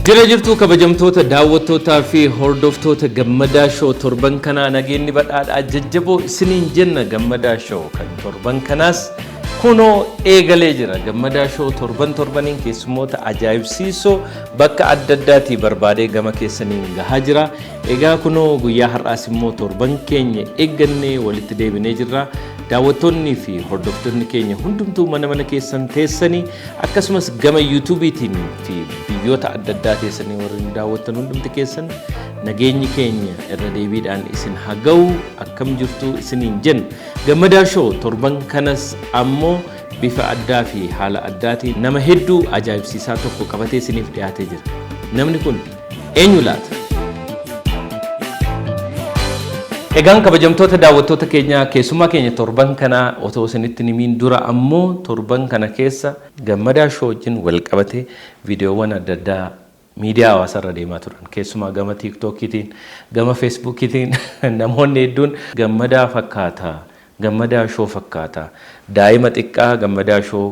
Jira jirtuu kabajamtoota daawwattootaa fi hordoftoota Gammadaa Show. Torban kanaa nageenyi badhaadhaa jajjaboo isiniin jenna. Gammadaa Show kan torban kanaas kunoo eegalee jira. Gammadaa Show torban torbaniin keessummoota ajaa'ibsiisoo bakka adda addaatii barbaadee gama keessaniin gahaa jira. Egaa kunoo guyyaa har'aas immoo torban keenya eeggannee walitti deebinee jirra. Daawwattoonni fi hordoftoonni keenya hundumtuu mana mana keessan teessanii, akkasumas gama YouTubeiitiin fi biyyoota adda addaa teessanii warri nu daawwattan hundumti keessan, nageenyi keenya irra deebiidhaan isin haa ga'u. Akkam jirtu isiniin jenna. Gammadaa Show torban kanas ammoo bifa addaa fi haala addaatiin nama hedduu ajaa'ibsiisaa tokko qabatee isiniif dhiyaatee jira. Namni kun eenyu laata? Egaan kabajamtoota daawwattoota keenya, keessummaa keenya torban kanaa otoo isinitti himiin dura ammoo torban kana keessa Gammadaa Show wajjin wal qabatee viidiyoowwan adda addaa miidiyaa hawaasaarra deemaa turan. Keessumaa gama TikTokiitiin, gama Facebookiitiin namoonni hedduun Gammadaa fakkaata, Gammadaa Show fakkaata, daa'ima xiqqaa Gammadaa Show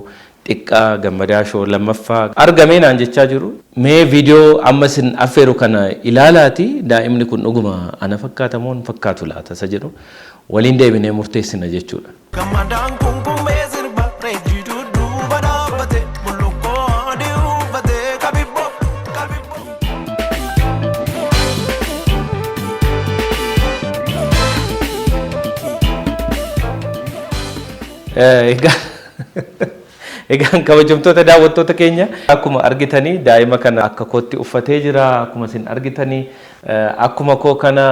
xiqqaa, Gammadaa Show lammaffaa argamee naan jechaa jiru. Mee viidiyoo amma isin affeeru kana ilaalaati, daa'imni kun dhuguma ana fakkaata moo hin fakkaatu laata isa jedhu waliin deebinee murteessina jechuudha. Gammadaan kunkummee sirba, reejjii dudduuba dhaabbate, bullukkoo adii uffate, kabibboo kabibboo. Egaan kabajamtoota daawwattoota keenya, akkuma argitanii daa'ima kana akka kootti uffatee jira. Akkuma isin argitanii akkuma koo kana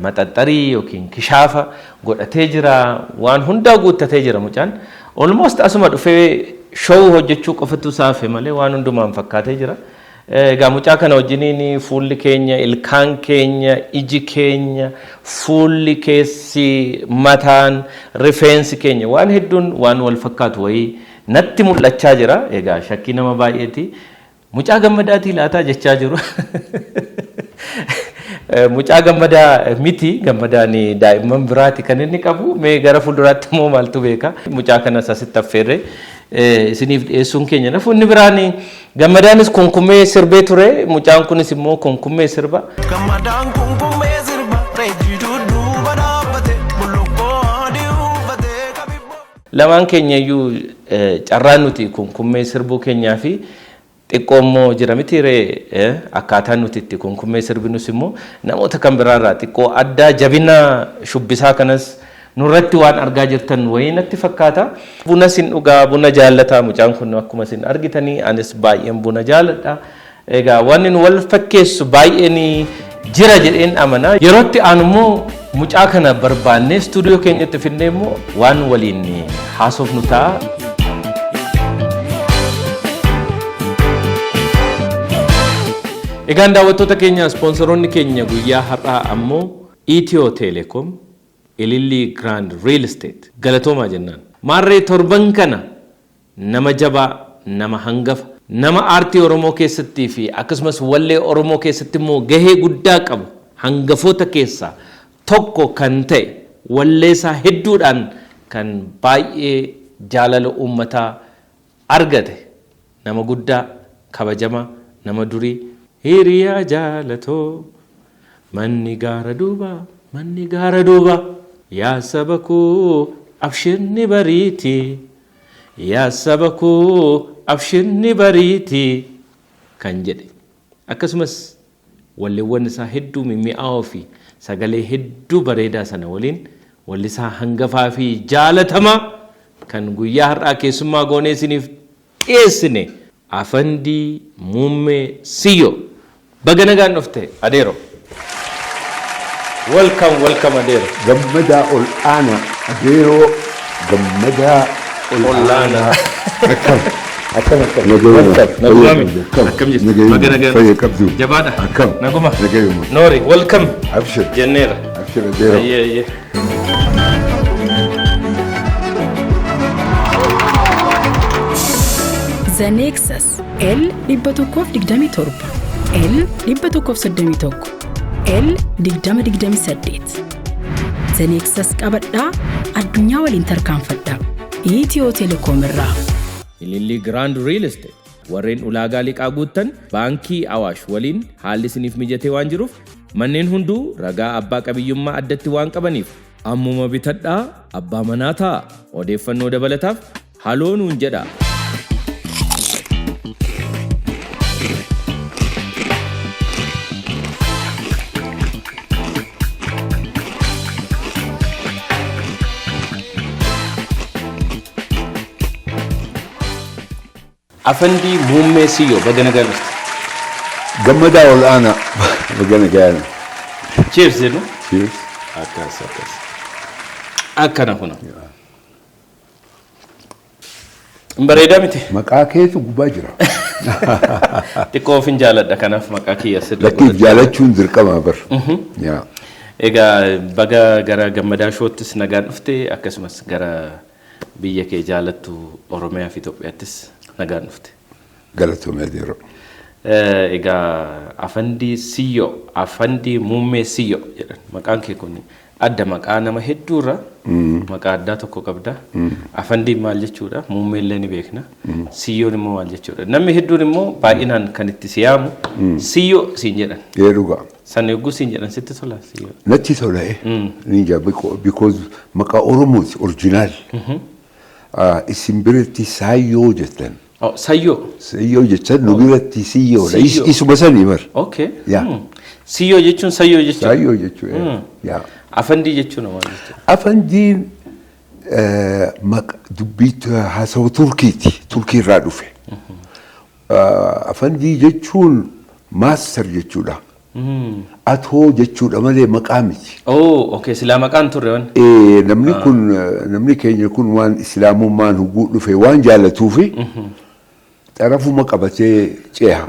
maxaxxarii yookiin kishaafa godhatee jira. Waan hundaa guuttatee jira mucaan. Almost asuma dhufee show hojjechuu qofatu isaafe malee waan hundumaan fakkaatee jira. Egaa mucaa kana wajjiniin fuulli keenya, ilkaan keenya, iji keenya, fuulli keessi, mataan, rifeensi keenya waan hedduun waan wal fakkaatu wayii natti mul'achaa jira. Egaa shakkii nama baay'eeti. Mucaa Gammadaatii laataa jechaa jiru. Mucaa Gammadaa miti, Gammadaan daa'imman biraati kan inni qabu. Mee gara fuulduraatti immoo maaltu beeka. Mucaa kanas asitti affeerree isiniif dhiyeessuun keenya nafu. Inni biraan Gammadaanis kunkummee sirbee ture. Mucaan kunis immoo kunkummee sirba. Gammadaan kunkummee sirba, reejjii dudduuba dhaabbate, bullukkoo adii uffate, kabibboo. Lamaan keenya iyyuu carraan nuti kunkummee sirbuu keenyaa fi xiqqoo immoo jira miti ree? Akkaataan nuti itti kunkummee sirbinus immoo namoota kan biraarraa xiqqoo addaa. Jabina shubbisaa kanas nurratti waan argaa jirtan wayii natti fakkaata. Buna sin dhugaa, buna jaallataa mucaan kun. Akkuma isin argitanii anis baay'een buna jaaladha. Egaa wanni nu wal fakkeessu baay'een jira jedheen amana. Yerootti aanu immoo mucaa kana barbaannee istuudiyoo keenyatti fidnee immoo waan waliin haasofnu ta'a. Egaan daawwattoota keenya, ispoonsoroonni keenya guyyaa har'aa ammoo Ethio Telecom, Ilillii Grand Real Estate, galatoomaa jennaan. Maarree torban kana nama jabaa, nama hangafa, nama aartii Oromoo keessattii fi akkasumas wallee Oromoo keessatti immoo gahee guddaa qabu, hangafoota keessaa tokko kan ta'e, walleesaa hedduudhaan kan baay'ee jaalala uummataa argate, nama guddaa kabajamaa, nama durii, hiriyaa jaalatoo, manni gaara duuba, manni gaara duuba, yaa saba koo abshirni bariiti, yaa saba koo abshirni bariiti kan jedhe, akkasumas walleewwan isaa hedduu mimmi'aawoo fi sagalee hedduu bareedaa sana waliin wallisaa hangafaa fi jaalatamaa kan guyyaa har'aa keessummaa goonee isiniif dhiyeessine, Afandii Muummee Siyyoo. Baga nagaan dhufte, adeero. Welcome, welcome, adeero. Gammadaa ol aanaa, adeeroo Gammadaa ol Olaanaa. Akkam akkam akkam? Naguma. Akkam jirtu? Baga nagaan Fayya qabdu? Jabaadha. Akkam? Naguma. Nagayuma. Noori, welcome. Abshir. Jenneera. Abshir, adeeroo. Ayyee ayyee. The Nexus L 127, L 131, L 2028. The Nexus qabadhaa, addunyaa waliin tarkaanfadhaa. Ethio Telecom irraa. Ilillii Grand Real Estate. Warreen ulaagaa liqaa guuttan Baankii Awaash waliin haalli isiniif mijatee waan jiruuf manneen hunduu ragaa abbaa qabiyyummaa addatti waan qabaniif ammuma bitadhaa abbaa manaa ta'aa. Odeeffannoo dabalataaf haloo nuun jedhaa. Afandii Muummee Siyyoo, baga nagaan dhufte. Gammadaa Ol'aanaa, baga nagaan. Cheers jennu. Cheers. Akkas akkas. Akkana kuna. Hin bareedaa miti. Maqaa keetu gubbaa jira. Xiqqoo ofin jaaladha, kanaaf maqaa kiyya sirrii Lakkiif godhadhe. Jaalachuun dirqama bar. Yaa. Egaa baga gara Gammadaa Shoottis nagaan dhufte, akkasumas gara biyya kee jaalattu Oromiyaa fi Itoophiyaattis nagaan dhufte. Galatoomee yeroo. Egaa Afandii Siyyoo, Afandii Muummee Siyyoo jedhan. Maqaan kee kun adda, maqaa nama hedduurra maqaa addaa tokko qabda. Afandiin maal jechuudha? Muummee illee ni beekna. Siyyoon immoo maal jechuudha? Namni hedduun immoo baay'inaan kan itti siyaamu Siyyoo siin jedhan. Ee, dhugaa. San yogguu siin jedhan sitti tola, Siyyoo? Natti tola. Ni jaa, because maqaa Oromooti, original. Isin biratti Saayyoo jettan. Oh, Sayyoo. Sayyoo jechan, nu biratti Siyyoodha. Siyyoo. Isuma sanii bar. Okay. Yaa. Siyyoo jechuun Sayyoo jechuudha. Saayyoo jechuudha. Yaa. Afandii jechuun maal jechuudha? Afandiin dubbii haasawa Turkiiti. Turkii irraa dhufe. Afandii jechuun master jechuudha. Atoo jechuudha malee maqaa miti. Oh, okay. Silaa maqaan turre waan. Namni kun, namni keenya kun waan islaamummaan huguu dhufe waan jaallatuufi xarafuma qabatee ceha.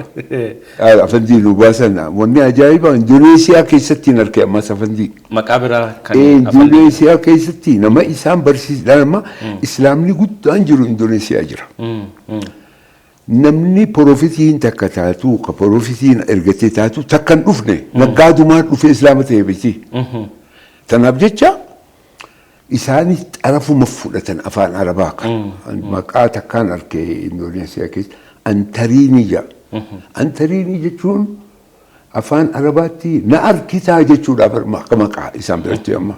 Afandii nu baasan. Wanni ajaa'ibaa Indoneesiyaa keessatti hin arge ammas afandii. Maqaa biraa kan afandii. Indoneesiyaa keessatti nama isaan barsiisan, nama islaamni guddaan jiru Indoneesiyaa jira. Namni prophetiin takka taatu, ka prophetiin ergatee taatu takka hin dhufne, naggaadumaan dhufe islaama ta'e miti. Tanaaf jecha isaanis xarafuma fudhatan afaan Arabaa kana. Maqaa takkaan arge Indoneesiyaa keessa, Antariinii jedha. Antariinii jechuun afaan Arabaatti na arkitaa jechuudha akka maqaa isaan biratti amma.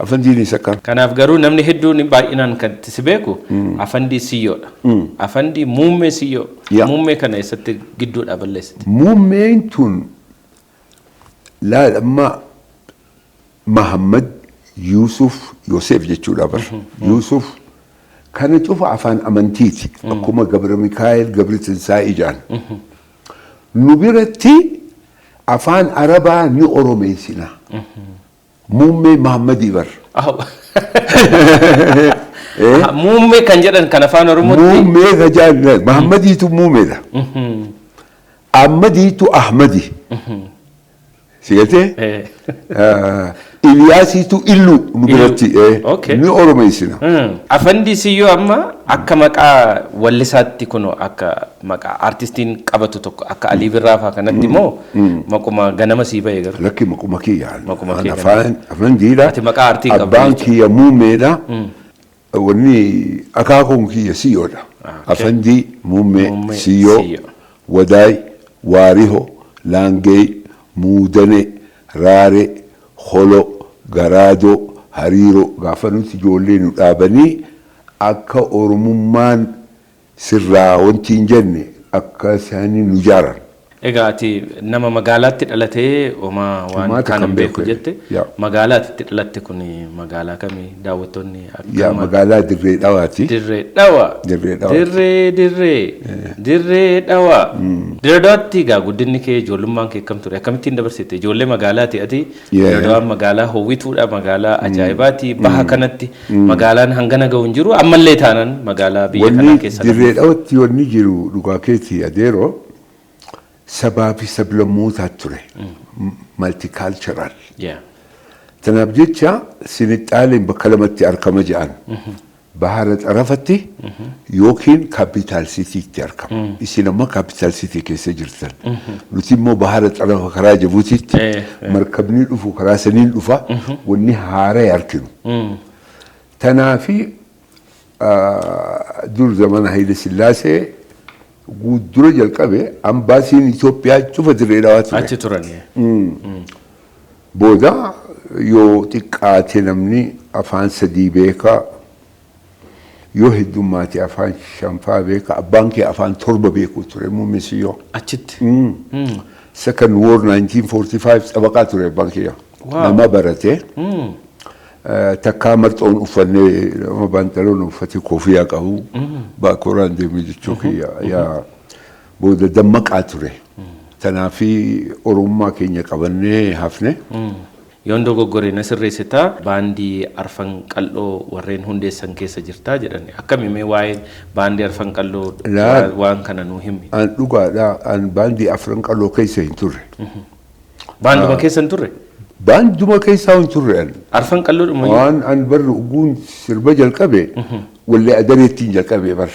Afandiin isa kana. Kanaaf garuu namni hedduun baay'inaan kan itti si beeku Afandii Siyyoodha. Afandii Muummee Siyyoo. Yaa. Muummee kana eessatti gidduudhaa balleessite? Muummeen tun laal, amma Mahammad, Yuusuf, Yoosef jechuudha bar. Yuusuf kana cufa afaan amantiiti. Akkuma Gabra Mikaa'el, Gabri Tinsaa'ii jedhan. Nu biratti afaan Arabaa ni Oromeessina. Muummee Mahammadii bar. Muummee kan jedhan kan afaan Oromootti. Muummee ka jedhan Mahammadiitu muummeedha. Ahmadiitu Ahmadi. Si galtee? Iliyaasiitu Illu nu biratti. Ni Oromeessina. Afandii Siyyoo amma akka maqaa wallisaatti kun, akka maqaa artistiin qabatu tokko akka Alii Birraa fa'aa kanatti immoo maquma ganama sii ba'e garuu? Lakki, maquma kiyya. Maquma kee. Afaan afandiidha. Ati maqaa artii qabdu Abbaan jechuudha. kiyya muummeedha. Wanni akaakuun kiyya Siyyoodha. Afandii Muummee Muummee Siyyoo, Siyyoo. Wadaay, Waariho, Laangee, Muudane, Raare, Holo, Garaadoo, Hariiroo. Gaafa nuti ijoollee nu dhaabanii akka Oromummaan sirraa wanti hin jenne akka isaanii nu jaaran. Egaa ati nama magaalaatti dhalatee homaa waan Homaa kana takka hin beeku hin beeku. jette. Magaalaatti itti dhalatte kun magaalaa kamii, daawwattoonni Yaa, akka magaalaa Dirree Dhawaati. Dirree Dhawaa. Dirree Dhawaa. Dirree, Dirree. Dirree Dhawaa. Dirree Dhawaatti egaa guddinni kee, ijoollummaan kee akkam ture? Akkamittiin dabarsite? Ijoollee magaalaati ati. Dirree Dhawaan magaalaa hawwituudha, magaalaa ajaa'ibaati. Baha kanatti magaalaan hangana gahu hin jiru. Ammallee taanaan magaalaa biyya kanaa Wanni keessa. Dirree Dhawatti wanni jiru, dhugaa keetii adeeroo, sabaa fi sablammootaa ture. Multicultural. Tanaaf jecha sinixxaaleen bakka lamatti argama jedhan. Bahara xarafatti yookiin capital citytti argama. Isin amma capital city keessa jirtan. Nuti immoo bahara xarafa karaa Jabuutiitti markabni dhufu karaa saniin dhufa, wanni haaraa arginu. Tanaafi dur zamana Haile Sillaasee Dura jalqabe ambaasiin Itoophiyaa cufa Dirree Dhawaa ture. Achi turan. Booda yoo xiqqaate namni afaan sadii beekaa, yoo heddummaate afaan shanfaa beeka, abbaan kee afaan torba beeku ture muummisiyyoo. Achitti. Second War 1945 xabaqaa ture abbaan kiyya. Nama barate. Takkaa marxoon uffannee, nama baantaloon uffatee koofiyaa qabu baakoraan deemu jechuu kiyya. Yaa booda dammaqaa ture. Tanaafi Oromummaa keenya qabannee hafne. Yoon dogoggore na sirreessitaa, baandii Arfan Qal'oo warreen hundeessan keessa jirtaa jedhan. Akkami mee waa'een baandii Arfan Qal'oo waan kana nuu himi. An dhugaadha, an baandii Afran Qal'oo keessa hin turre. Baanduma keessa hin turre? Baanduma keessaa hin turre an. Arfan Qal'oodhuma. Waan an barri uguun sirba jalqabe wallee adareettiin jalqabe bar.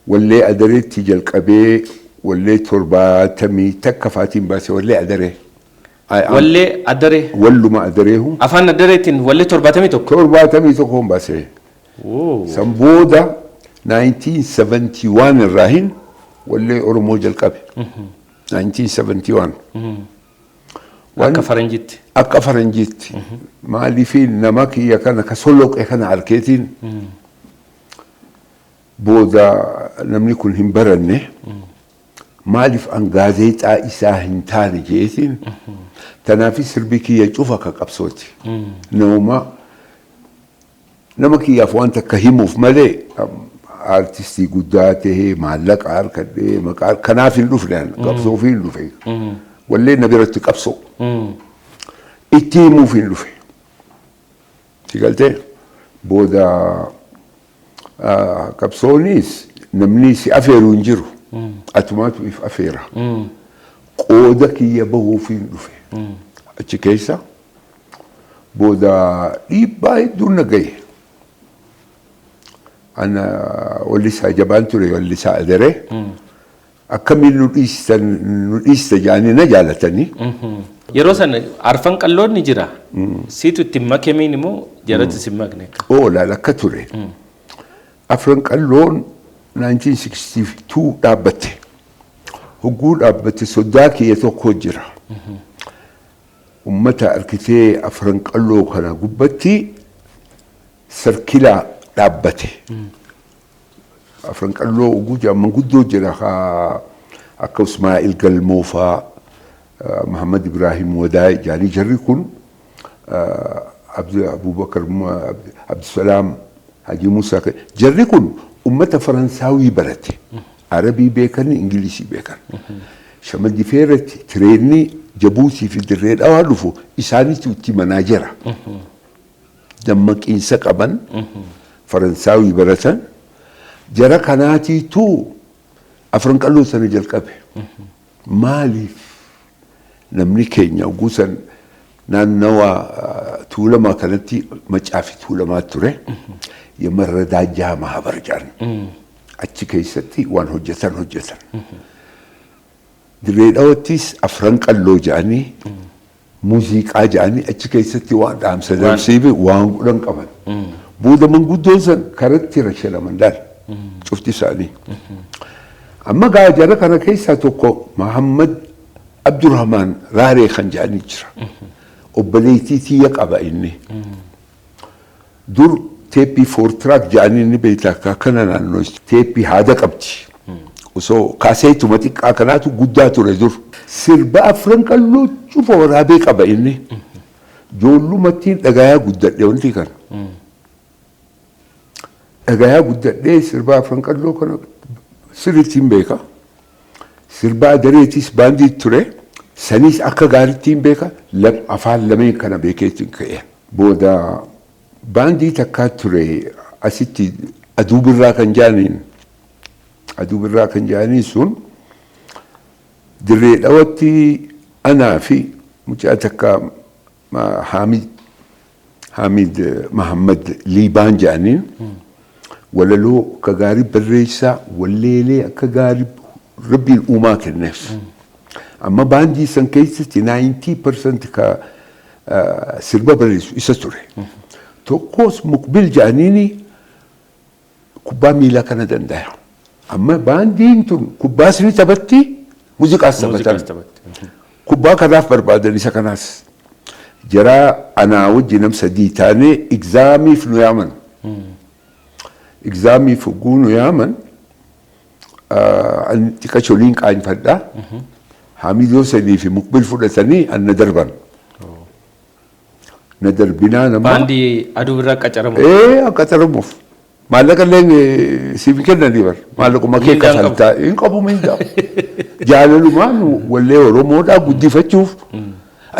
Wallee adareetti jalqabee wallee 71 faatiin baase wallee adaree. Wallee adaree. Walluma adareehu. Afaan adareetiin wallee 71. 71 baase. San booda 1971 irraa hin wallee Oromoo jalqabe. 1971. Akka faranjiitti. Akka faranjiitti. Maaliifi nama kiyya kana ka soloqe kana harkeetiin booda namni kun hin baranne, maaliif an gaazeexaa isaa hin taane jeetiin. Tanaafi sirbi kiyya cufa ka qabsooti. Nama nama kiyyaaf waan takka himuuf malee aartistii guddaa tahee maallaqa harkadhee maqaa kanaaf hin dhufne, an qabsoof hin dhufe. Wallee na biratti qabsoo. Itti himuuf hin dhufe. Si galtee booda qabsoonis namni si afeeru hin jiru. Atumaatu if afeera. Qooda kiyya bahuuf hin dhufe. Achi keessa booda dhiibbaa hedduun na gahe. Ana wallisaa jabaan ture, wallisaa adaree. Akkamiin nu dhiistan, nu dhiista jedhanii na jaalatanii. Yeroo sana Arfan Qal'oon ni jira. Siitu itti makemiin immoo jaratti si makne? Oo, laal akka ture. Afran Qalloon 1962 dhaabbatte. Hogguu dhaabbatte soddaa kiyya tokko jira. Ummata arkitee Afran Qalloo kana gubbatti sarkilaa dhaabbate. Afran Qalloo oguu jedhan manguddoo jira haa akka Ismaa'il Galmoo faa, Muhammad Ibrahim Wadaay jedhanii, jarri kun Abubakar Abdusalaam Haji Musaa, jarri kun ummata Faransaawii barate. Arabii beekan, Ingilishii beekan. Shamadifee irratti tireenni Jabuutii fi Dirree Dhawaa dhufu isaanitu itti manaa jira. Dammaqiinsa qaban, Faransaawii baratan. Jara kanaatiitu Afran Qalloo sana jalqabe. Maaliif namni keenya guusan naannawa Tuulamaa kanatti Macaa fi Tuulamaa ture. Yemarradaajaa Mahabar jedhan. Achi keessatti waan hojjetan hojjetan. Dirree Dhawattis Afran Qalloo jedhanii muuziqaa jedhanii achi keessatti waan dhaamsa dabarsee waan godhan qaban. Booda manguddoon san karatti rashanaman laal cufti isaanii. Amma gaa jara kana keessaa tokko Mahammad Abdurrahmaan Raaree kan jedhanii jira. Obboleettii tiyya qaba inni. Dur teeppii four track jedhanii inni beektaa akka kana naannoo teeppii haada qabdi. Osoo kaaseetuma xiqqaa kanaatu guddaa ture dur. Sirba Afran Qalloo cufa waraabee qaba inni. Ijoollumatti dhagayaa guddadhe wanti kana. Dhagayaa guddadhee sirba Afran Qalloo kana sirriitti hin beeka. Sirba adareetis baandii ture. Sanis akka gaariitti hin beeka. Afaan lameen kana beekeetiin ka'e. Booda baandii takkaa ture asitti Aduu Birraa kan jaaniin. Aduu Birraa kan jaaniin sun Dirree Dhawatti anaa fi mucaa takka Haamid Mahammad Liibaan jedhaniin walaloo akka gaarii barreessaa, walleelee akka gaarii rabbiin uumaa kenneef. Amma baandii san keessatti 90% ka sirba barreessu isa ture. Tokkos Muqbil jedhaniini kubbaa miilaa kana danda'a. Amma baandiin tun kubbaas ni taphatti, muuziqaas Muuziqaas taphatan. taphatti. Kubbaa kanaaf barbaadan isa kanaas. Jaraa anaa wajji nam sadii taanee examiif nu yaaman. Examiif hogguu nu yaaman, ani xiqqasholiin qaanfadha. Hamidoo sadii fi Muqbil fudhatanii an na darban. Na darbinaa nama. Baandii Aduu Birraa qacaramu. Ee, qacaramuuf. Maallaqa illee siif hin kennanii bar. Maallaquma kee Miindaan qabu. kafaltaa. Hin qabu miindaa. Jaalalumaan wallee Oromoodhaa guddifachuuf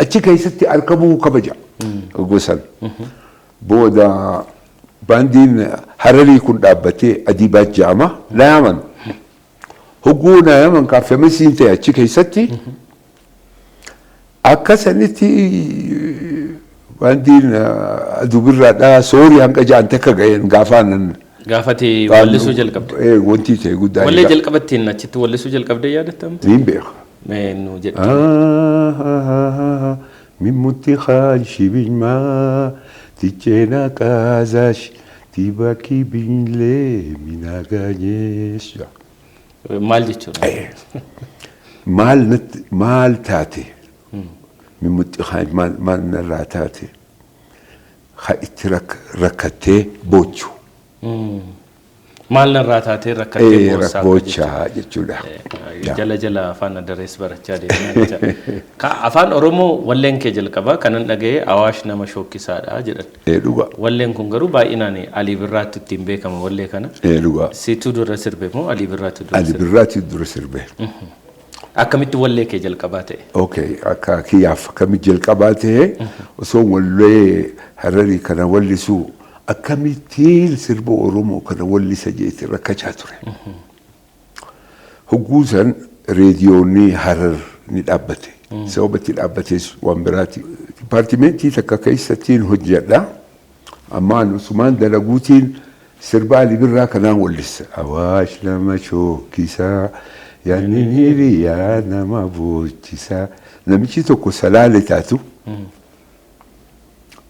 achi keessatti argamuu kabaja. Gosan. Booda baandiin Hararii kun dhaabbatee Adiibaa jedhama. Na yaaman. Hogguu na yaaman kaaffamesiin ta'e achi keessatti akka sanitti baandiin Aduu Birraadhaa soorii hanga ja'an takka ga'een gaafaan Gaafati wallisuu jalqabde. Wanti ta'e guddaa. Wallee jalqabattiin achitti wallisuu jalqabdee yaadattamu? Niin beeka. Mee nu jedhe. Mimmutti khaanshibinyma ticheena kaazash tibaki binle minaganesh. Maal jechuudha? Maal natti maal taate, mimmutti maal maal narraa taate, ha itti rakkattee boochu. Maal narraa taatee rakkattee boossaa? Boochaa jechuudha. Jala jala afaan adarees barachaa deemaa jecha. Ka afaan Oromoo walleen kee jalqabaa kanan dhaga'e "Awaash nama shokkisaadha" jedhan. Ee, dhugaa. Walleen kun garuu baay'inaan Alii Birraatti ittiin beekama wallee kana. Ee, dhugaa. Situ dura sirbe moo Alii Birraatti dura Ali sirbe? Birraatti dura sirbe. Akkamitti wallee kee jalqabaa ta'e? Okay, akka kiyyaaf akkamitti jalqabaa ta'e, osoo wallee Hararii kana wallisuu akkamittiin sirba Oromoo kana wallisa jeeti rakkachaa ture. Hogguu san reediyoonni Harar ni dhaabbate. Sababa itti dhaabbates waan biraati. Dipaartimentii takka keessattiin hojjedha. Ammaan usumaan dalaguutiin sirba Ali Birraa kanaan wallisa. Awaash nama shokkisaa, yaanni hiriyaa nama boochisaa. Namichi tokko Salaale taatu,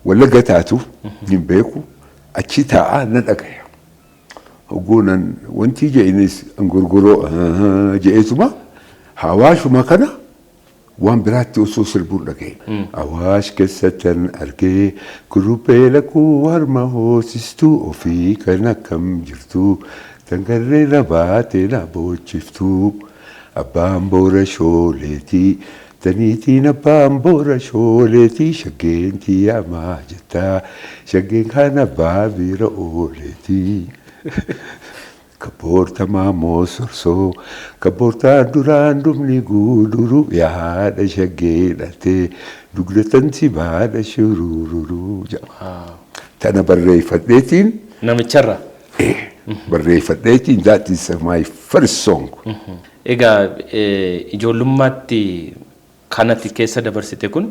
Wallagga taatu hin beeku, achi taa'aa na dhagaya. Hogguunan wanti je'inis gurguroo je'eetuma hawaashuma kana waan biraatti osoo sirbuun dhagaye. Awaash keessattan argee kuruphee lakkuu harma hoosistuu, ofii kan akkam jirtu, tangarree na baatee na boochiftuu, abbaan boora shooleetii taniitiin, abbaan boora shooleetii, shaggeen tiyyamaa jettaa, shaggeen kan abbaa bira ooleetii. Kabboorta maamoo sorsoo, kabboortaan duraan dhumni guuduru, yaada shaggee dhatee dugdatan si baadha shurururu jedha. Tana barreeffadheetiin Namicharra. Barreeffadheetiin, that is my first song. Egaa ijoollummaatti kanatti keessa dabarsite kun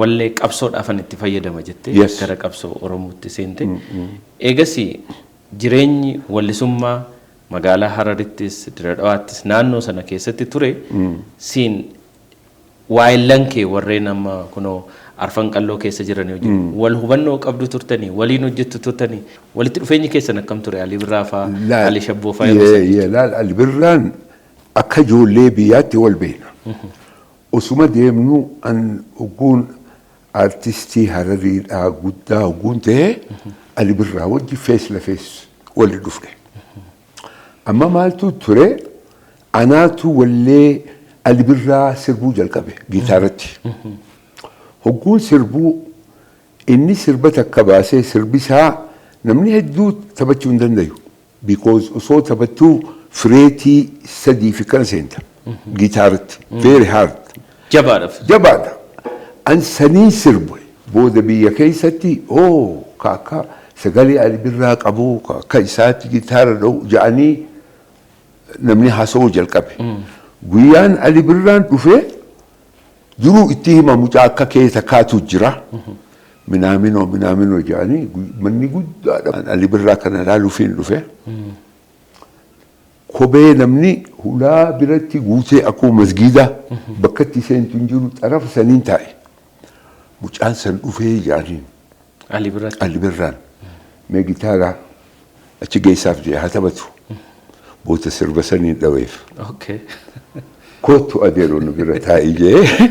wallee qabsoodhaafan itti fayyadama jettee gara qabsoo Oromootti seente. Eegas jireenyi wallisummaa magaalaa Hararittis, Dirre Dhawaattis, naannoo sana keessatti ture siin waayillan kee warreen amma kunoo Arfan Qalloo keessa jiran wajjin wal hubannoo qabdu turtanii, waliin hojjettu turtanii, walitti dhufeenyi keessan akkam ture, Alii Birraa fa'aa, Alii Shabboo fa'aa yeroo sana? Laal, Ali Birraan akka ijoollee biyyaatti wal beekna. Osuma deemnu an hogguun artistii Harariidhaa guddaa hogguun ta'e Ali Birraa wajji face la face wali dhufne. Amma maaltu ture, anaatu wallee Ali Birraa sirbuu jalqabe giitaaratti. Hogguun sirbuu inni sirba takka baasee, sirbisaa namni hedduu taphachuu hin dandayu. Because osoo taphattuu fretii sadii fi kana seenta giitaaratti. Very hard. Jabaadha. Jabaadha. An saniin sirbe booda biyya keessatti oo ka akka sagalee Ali Birraa qabu, ka akka isaatti gitaara dha'u ja'anii namni haasa'uu jalqabe. Guyyaan Ali Birraan dhufee duruu itti hima, mucaa akka kee takkaatu jira. Minaaminoo minaaminoo jedhanii manni guddaadha. Ali Birraa kana ilaaluufiin dhufe. Kophee namni hulaa biratti guutee akkuma masgiidaa bakka itti seentu hin jiru, xarafa saniin taa'e. Mucaan san dhufee jedhaniin. Ali Birraatti. Ali Birraan. Mee gitaaraa achi geessaaf jee haa taphatu. Boota sirba saniin dhaweef. Kottu adeeroo, nu bira taa'ii jee.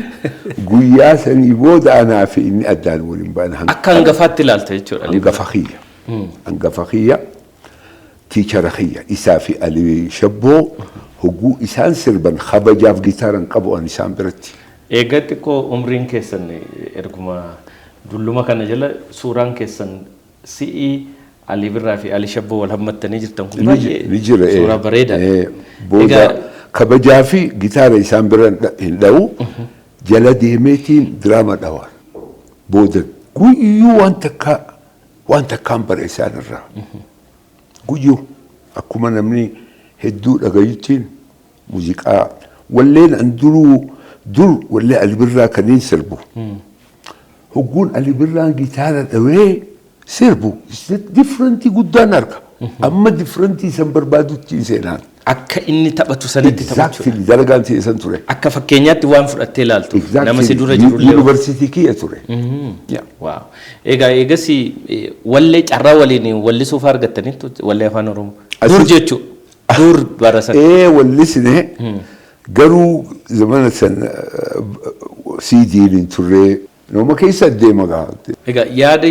Guyyaa sanii booda anaa fi inni addaan waliin baana. Akka hangafaatti ilaalta jechuudha. Hangafa kiyya. Hangafa kiyya. Teacher kiyya. Isaa fi Ali Shabboo hogguu isaan sirban kabajaaf gitaaran qabu an isaan biratti. Egaa xiqqoo umriin keessan erguma dulluma kana jala suuraan keessan si'ii, Ali Birraa fi Ali Shabboo wal hammattanii jirtan kun baay'ee Ni jira. Suuraa bareedaadha. Booda kabajaa fi gitaara isaan bira hin dha'u, jala deemeetiin diraama dhawaan. Booda guyyuu waan takka waan takkaan bara isaan irraa. Guyyuu akkuma namni hedduu dhagayuttiin muuziqaa walleen an duruu dur wallee Ali Birraa kaniin sirbu. Hogguun Ali Birraan gitaara dhawee sirbu different guddaan arga. Amma different san barbaadutti hin seenaan. Akka inni taphatu sanitti taphachuudha. Exactly, dalagaan ta'e san ture. Akka fakkeenyaatti waan fudhattee ilaaltu. Nama si dura jirullee. Yuunivarsiitii kiyya ture. Wow. Egaa eegas wallee carraa waliin wallisuuf argattanitti wallee afaan Oromoo. Dur jechuudha. Dur bara sana. Ee, wallisne, garuu zamana san CD'n hin turre, nama keessa deema gaa. Egaa yaada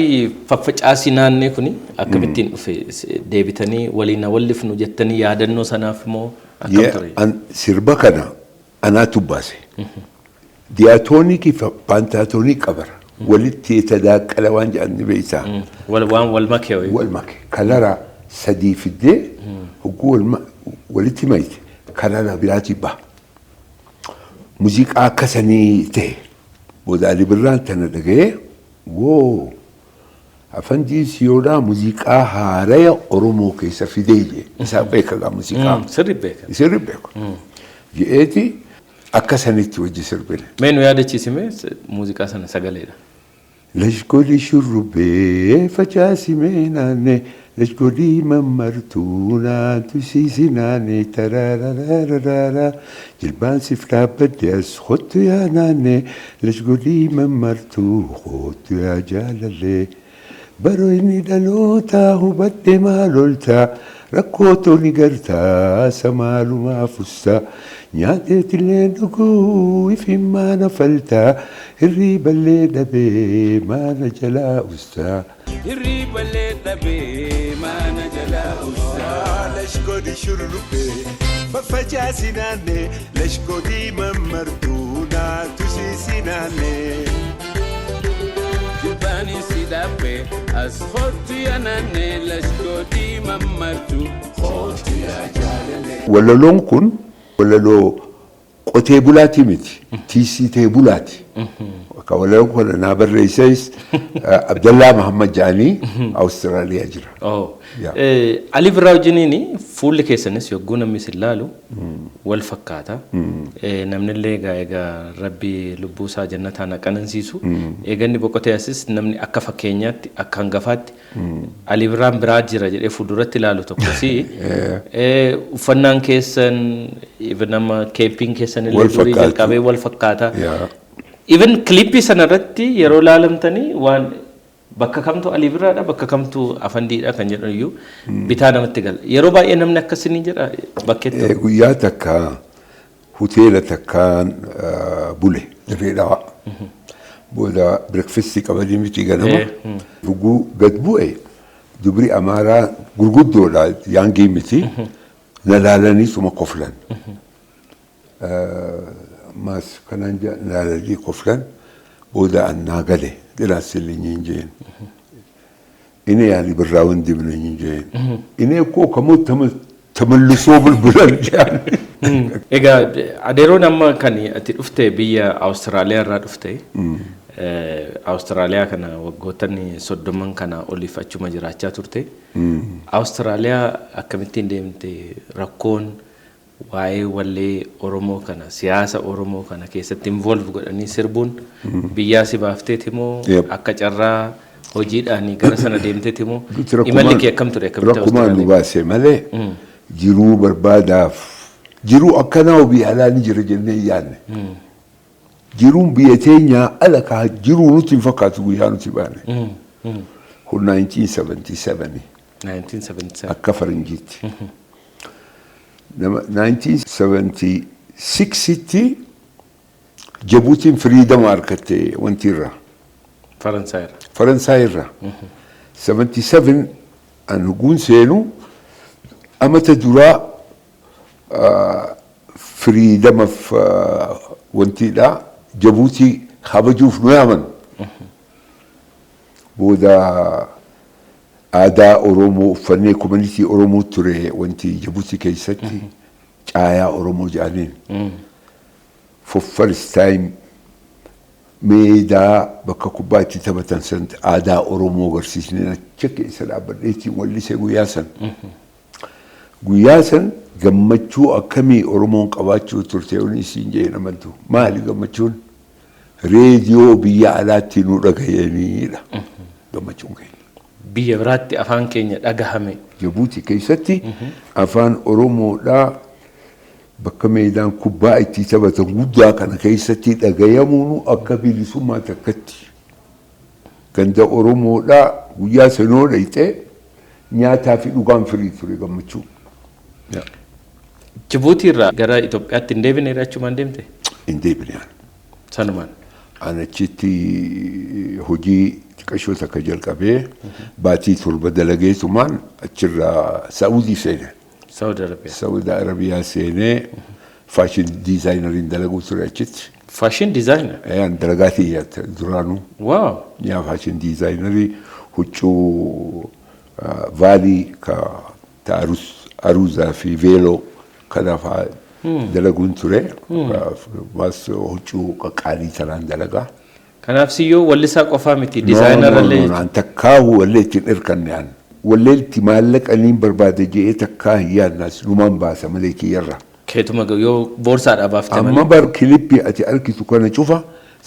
faffacaasii naannee kuni akkamittiin dhufe? Deebitanii waliin wallifnu jettanii yaadannoo sanaaf moo akkam ture? Sirba kana anaatu baase. Diatonic fi pentatonic qabara. Walitti tadaaqqala waan jedhan ni beektaa. Waan wal makee wayii. Wal make. Kalara sadii fiddee hogguu walitti mayte kalara biraatii baha. Muuziqaa akkasanii ta'e. Booda Ali Birraan tana dhaga'ee, "Woo, Afandii Siyoodhaa muuziqaa haaraya Oromoo keessa fidee," jee. Isaa beeka gaa muuziqaa. Sirri beeka. Sirri beeka. Je'eeti akka sanitti wajji sirbine. Mee nu yaadachiisime muuziqaa sana sagaleedha. Lashgodii shurrubbee facaasimee naanne, lashgodii mammartuu naantu siisi naanne, tararararara jilbaan sif dhaabbadde, as kottu yaa naanne, lashgodii mammartuu kottu yaa jaalallee. Baroo inni dhalootaa hubadhe, maal oltaa rakkootu ni gartaa, samaalumaa fustaa nyaateetillee dhuguu ifin maana faltaa, hirriiballee dhabee maana jalaa ustaa. Hirriiballee dhabee maana jalaa ustaa. Lashgodii shurrubbee faffacaasi naanne, lashgodii mammartuu naatu siisi naanne. Jilbaani si dhaabbe, as kottu yaa naanne, lashgoodii mammartu kottu yaa jaalallee. Walaloon kun walaloo qotee bulaati miti, tiisitee bulaati. Akka walaloo kana naa barreesses Abdallaa Mahammad Jaanii Awustiraaliyaa jira. Ali Birraa wajjiniin fuulli keessanis yogguu namni isin laalu wal fakkaata. Namni illee egaa Rabbi lubbuu isaa jannataan haa qanansiisu. Egaa inni boqotee asis namni akka fakkeenyaatti, akka hangafaatti Ali Birraan biraa jira jedhee fuulduratti ilaalu tokko si. Uffannaan keessan, even nama keeppiin keessan illee durii jalqabee wal fakkaata. Even clip sanarratti yeroo laalamtanii waan bakka kamtu Ali Birraadha, bakka kamtu Afandiidha kan jedhan iyyuu bitaa namatti gala. Yeroo baay'ee namni akkasii jedha bakkeetti. Guyyaa takka hoteela takkaan bule Dirree Dhawaa. Booda breakfast qabanii miti ganama. Dhuguu gad bu'e, dubri Amaaraa gurguddoodha, young miti. Na laalanii suma koflan. Maas kanaan laalanii koflan, booda annaa gale dhiraassilli hin jeen. እኔ የአሊ ቢራ ወንድም ነኝ እንጂ እኔ እኮ ከሞት ተመልሶ ብልብላል jedhan. Egaa adeeroon amma kan ati dhufte biyya Awustiraaliyaa irraa dhufte. Awustiraaliyaa kana waggoottan 30 kana oliif achuma jiraachaa turte. Awustiraaliyaa akkamittiin deemte? Rakkoon waa'ee wallee Oromoo kana, siyaasa Oromoo kana keessatti involve godhanii sirbuun biyyaa si baafteeti moo akka carraa hojiidhaan gara sana deemteeti moo imalli kee akkam ture, akkamitti Rakkumaan nu baase malee jiruu barbaadaaf jiruu akkanaa biyya alaa ni jira jennee hin yaadne. Jiruun biyya teenyaa ala kaa jiruu nutti hin fakkaatu guyyaa nuti baane. Kun 1977. 1977. Akka faranjiitti. Nama 1976tti Jabuutiin freedom argatte wanti irraa. Faransaay irraa. Faransaay irraa. 77 an huguun seenu amata duraa freedomaaf wantiidha Jabuutii kabajuuf nu yaaman. Booda aadaa Oromoo uffannee, community Oromoo ture wanti Jabuutii keessatti, caayaa Oromoo jedhaniin. For first time meedaa bakka kubbaa itti taphatan san aadaa Oromoo agarsiisnee achi keessa dhaabbadheetiin wallisee guyyaa san. Guyyaa san gammachuu akkamii Oromoon qabaachuu turte yoon isiin jee namantu. Maali gammachuun? Reediyoo biyya alaatti nu dhagayaniidha. Gammachuun keenya. Biyya biraatti afaan keenya dhagahame. Jabuutii keessatti afaan Oromoodhaa bakka meedaan kubbaa itti taphatan guddaa kana keessatti dhagayamuun akka bilisummaa takkatti. Ganda Oromoodhaa guyyaa sanoo dhayxee nyaataa fi dhugaan firii ture gammachuu. Jibuutii irraa gara Itoophiyaatti hin deebine, achumaan deemte? Hin deebine. Sanumaan. An achitti hojii xiqqashoo takka jalqabee baatii 7 dalageetumaan achirraa Saa'udii seene. Saudi Arabiyaa. Saudi Arabiyaa seenee fashion designeriin dalaguu ture achitti. Fashion designer. An dalagaa xiyyaatti duraanuu. Yaa, fashion designerii, huccuu vaalii ka ta aruuzaa fi veeloo kana fa'aa dalaguun ture. Mas huccuu qaqqaalii tanaan dalagaa. Kanaaf siyyoo wallisaa qofaa miti, designer illee. An takkaahu wallee ittiin hirkanne an. Wallee itti maallaqa niin barbaada jedhee takkaa hin yaadnaas, numaan baasa malee kiyyarra. Keetuma yoo boorsaadhaa baaftee Amma malee. Bar kilippii ati argitu kana cufa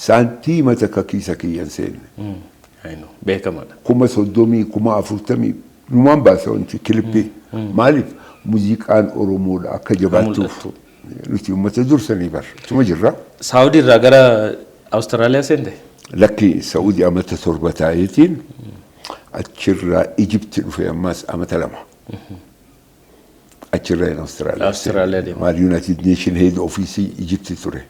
saantiima takka kiisa kiyyan seenne. I know, beekamaadha. 30,000, 40,000 numaan baasa wanti kilippii. Maaliif? Muuziqaan Oromoodha akka jabaattuuf. Mul'attu. Nuti uummata dursanii bar. Tuma jirra. Saawudii irraa gara Awustiraaliyaa seente? Lakki, Saa'udii amata 7 taa'eetiin achirraa Ijipti dhufe, ammas amata 2. Achirraa hin Awustiraaliyaa. Awustiraaliyaa deeme. Maal, United Nation Head Office Ijipti ture.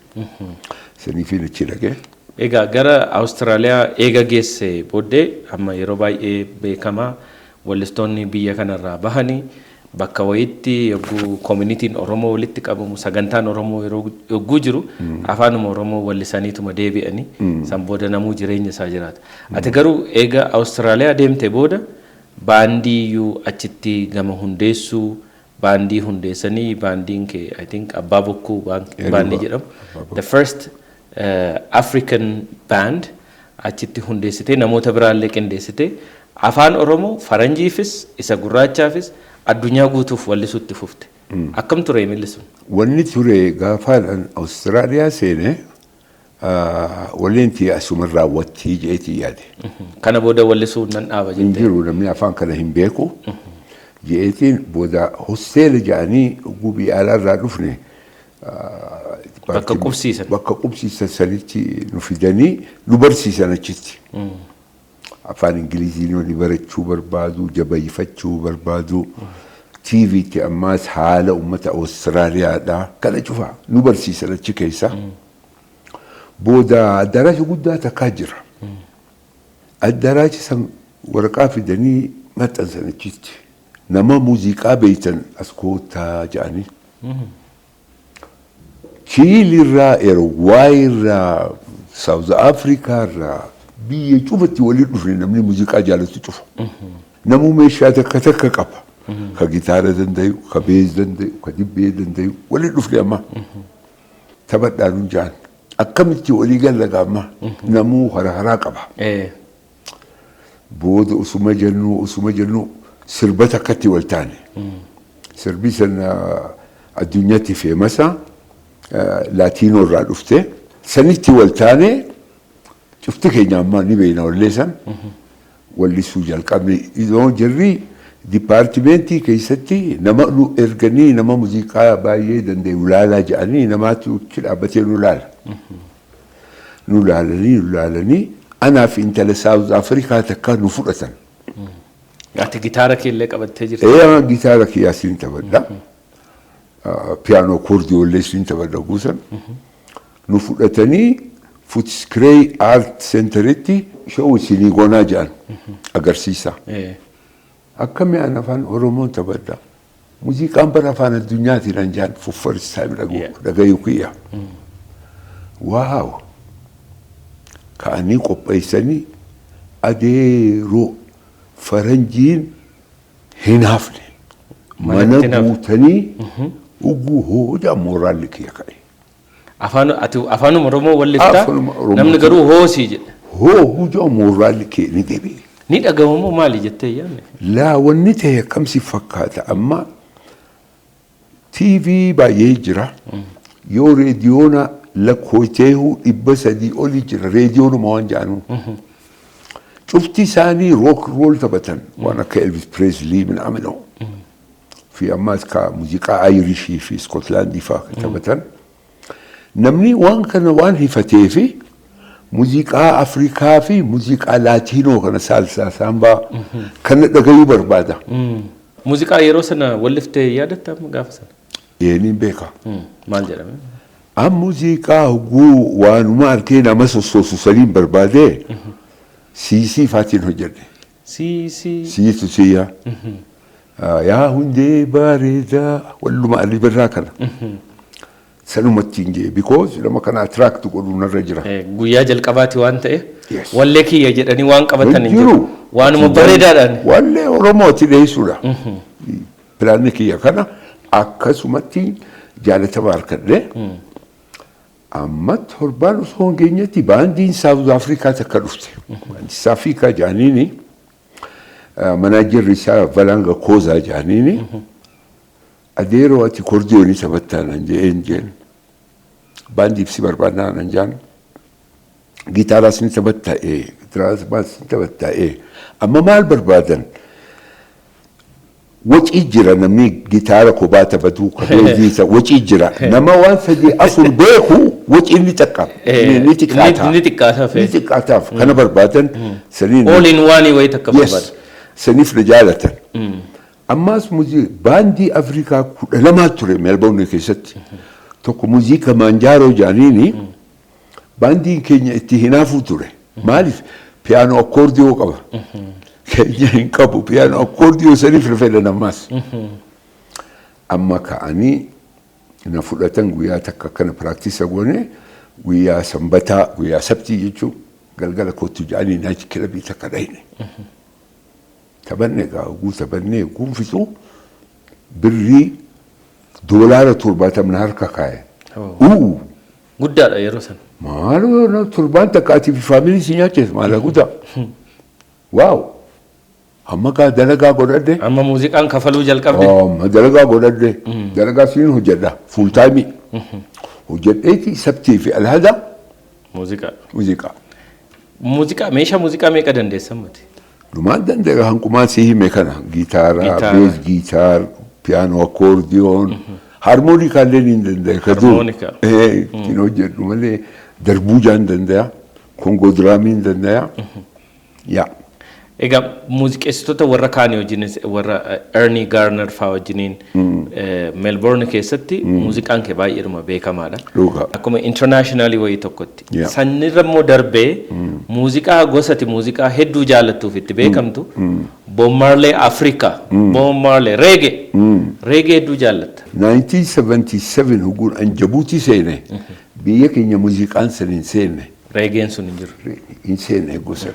Saniifiin achi dhaqee. Egaa gara Awustiraaliyaa eega geesse booddee amma yeroo baay'ee beekamaa wallistoonni biyya kanarraa bahanii bakka wayitti yogguu communityn Oromoo walitti qabamu, sagantaan Oromoo yeroo yogguu jiru, afaanuma Oromoo wallisaniituma deebi'anii san booda namuu jireenya isaa jiraata. Ati garuu eega Awustiraaliyaa deemte booda baandii iyyuu achitti gama hundeessuu, baandii hundeessanii, baandiin kee, I think, Abbaa Bokkuu baandii jedhamu. The first African band achitti hundeessitee, namoota biraallee qindeessitee, afaan Oromoo faranjiifis isa gurraachaafis addunyaa guutuuf wallisuutti fufte. Akkam ture imilli sun? Wanni ture, gaafaan Awustiraaliyaa seene walleen tiyya asuma raawwattii jeetii yaade. Kana booda wallisuu nan dhaaba Hin jettee. jiru, namni afaan kana hin beeku. Jeetiin booda hosteela jedhanii gubii alaarraa dhufne Bakka qubsiisan. Bakka qubsiisan sanitti nu fidanii nu barsiisan achitti. Afaan Ingilizii namni barachuu barbaadu, jabeeffachuu barbaadu. TVtti ammaas haala uummata Awustiraaliyaadhaa kana cufa nu barsiisan achi keessa. Booda addaraasha guddaa takkaa jira. Addaraasha san waraqaa fidanii maxxansan achitti. Nama muuziqaa beeytan as koottaa jedhanii. Chiilirraa, Uruguayirraa, South Africaarraa biyya cufatti waliin dhufne, namni muuziqaa jaalatu cufa. Namuu meeshaa takka takka qaba. Ka gitaara dandayu, ka bass dandayu, ka dibbee dandayu waliin dhufne amma. Taphadhaa nun jaan. Akkamitti walii galla amma? Namuu hara haraa qaba. Booda usuma jennu sirba takkatti wal taane. Sirbi sana addunyaatti famous, Latino irraa dhufte. Sanitti wal taane, cufti keenya ammaa ni beekna wallee san. Wallisuu jalqabne. Yeroo jirri departmentii keessatti nama nu erganii, nama muuziqaa baay'ee danda'u laalaa jedhanii, namaatu achi dhaabbatee nu laala. Nu laalanii, nu laalanii, anaaf intala South Africa takka nu fudhatan. Ati gitaara kee illee qabattee jirta. Ee, gitaara kiyyaasiin taphadha. Piyaanoo accordion illee siin taphadha guusan. Nu fudhatanii Footscray Art Centeritti show isinii goonaa jedhan agarsiisa. Akkami an afaan Oromoon taphadha. Muuziqaan bara afaan addunyaatiin an jedhan for first time dhagayuu kiyya. Wow! Ka'anii qopheessanii adeeroo faranjiin hin hafne. Mana Manatti hin hafne. Guutanii uguu hooja mooraalli kiyya ka'e. Afaan ati afaanuma Oromoo walliftaa Afaanuma Oromoo. Namni garuu hoosii jedha. Hoo hujaa mooraalli kee ni deebi'e. Ni dhagahamoo maali jettee yaadne? Laa, wanni ta'e akkam si fakkaata, amma TV baay'ee jira. Yoo reediyoona lakkooyteehu 300 olii jira reediyoonuma waan jedhanu. Cufti isaanii rock roll taphatan, waan akka Elvis Presley minamino. Fi ammaas ka muuziqaa Irishii fi Scotlandii fa'aa taphatan. Namni waan kana waan hifatee fi muuziqaa Afrikaa fi muuziqaa Laatiinoo kana, salsa, samba kana dhagayuu barbaada. Muuziqaa yeroo sana walliftee yaadatta amma gaafa sana? Eeniin beeka. Maal jedhame? An muuziqaa hoguu waanuma harkee nama sossoosu saniin barbaade siisii faatiin hojjedhe. Sii sii. Siitu siyya. Yaa hundee bareedaa walluma Ali Birraa kana. Sanumatti hin jee because nama kana attract godhuu narra jira. Guyyaa jalqabaati waan ta'e Yes. wallee kiyya jedhanii waan qabatan hin jiru. Jiru. Waanuma bareedaadhaan. Wallee Oromooti dhiyeessuudha. Pilaanni kiyya kana akkasumatti jaalatama harkadhe. Amma torbaan osoo hin geenyetti baandiin South Afrikaa takka dhufte. Baandii South Afrikaa jaaniini managerri isaa Valanga Koozaa jaaniini adeeroo ati accordion taphattaa nan je'een jeen. Baandiif si barbaadnaa nan jaan. Gitaaraas ni taphattaa ee, gitaaraas ni taphattaa ee. Amma maal barbaadan? Wacii jira, namni gitaara kophaa taphatu, kabeezii wacii jira. Nama waan sadii afur beeku wacii ni xiqqaa. Ni xiqqaata. Ni xiqqaataaf. Ni xiqqaataaf. Kana barbaadan saniin. All in one wayii takka barbaada. Saniif na jaalatan. Ammaas baandii Afrikaa 12 ture Melbourne keessatti. Tokko muuziqaa Maanjaaroo jaaniini baandiin keenya itti hinaafuu ture. Maaliif? Piyaanoo accordion qaba. Keenya hin qabu. Piyaanoo accordion saniif na fedhan ammaas. Amma ka'anii na fudhatan. Guyyaa takka akkana practice goone, guyyaa sanbataa, guyyaa sabtii jechuun galgala kottu jedhanii night clubii takka dhayne. Taphanne egaa oguu taphannee guunfitu birrii $70 na harka kaa'e. Uu! Guddaadha yeroo sana. Maaloo, torbaan takka ati fi family si nyaachees maala guddaa. Wow! Amma gaa dalagaa godhadhe. Amma muuziqaan kafaluu jalqabde. Amma dalagaa godhadhe. Dalagaa siin hojjedha. Full time. Hojjedheeti sabtii fi alhada Muuziqaa. Muuziqaa. Muuziqaa, meeshaa muuziqaa meeqa dandeessan mati? Dhumaan danda'e hanqumaan si hime kana, gitaara, Gitaara. Bass guitar, piyaanoo, accordion, harmoonikaallee ni danda'e. Ka dur. Harmoonika. Ittiin hojjedhu malee darbuujaa hin danda'a. Congo drumii hin danda'a. Yaa. Egaa muuziqeessitoota warra kaanii wajjinis, warra Ernie Garner faa wajjiniin Melbourne keessatti muuziqaan kee baay'eedhuma beekamaadha. Dhugaa. Akkuma internationally wayii tokkotti. Sanirra immoo darbee muuziqaa gosati muuziqaa hedduu jaallattuuf itti beekamtu Bob Marley Africa, Bob Marley reggae. Reggae hedduu jaallatta. 1977 huguun an Jabuutii seene, biyya keenya muuziqaan san hin seenne. Reggaen sun hin jiru. Hin seenne gosa.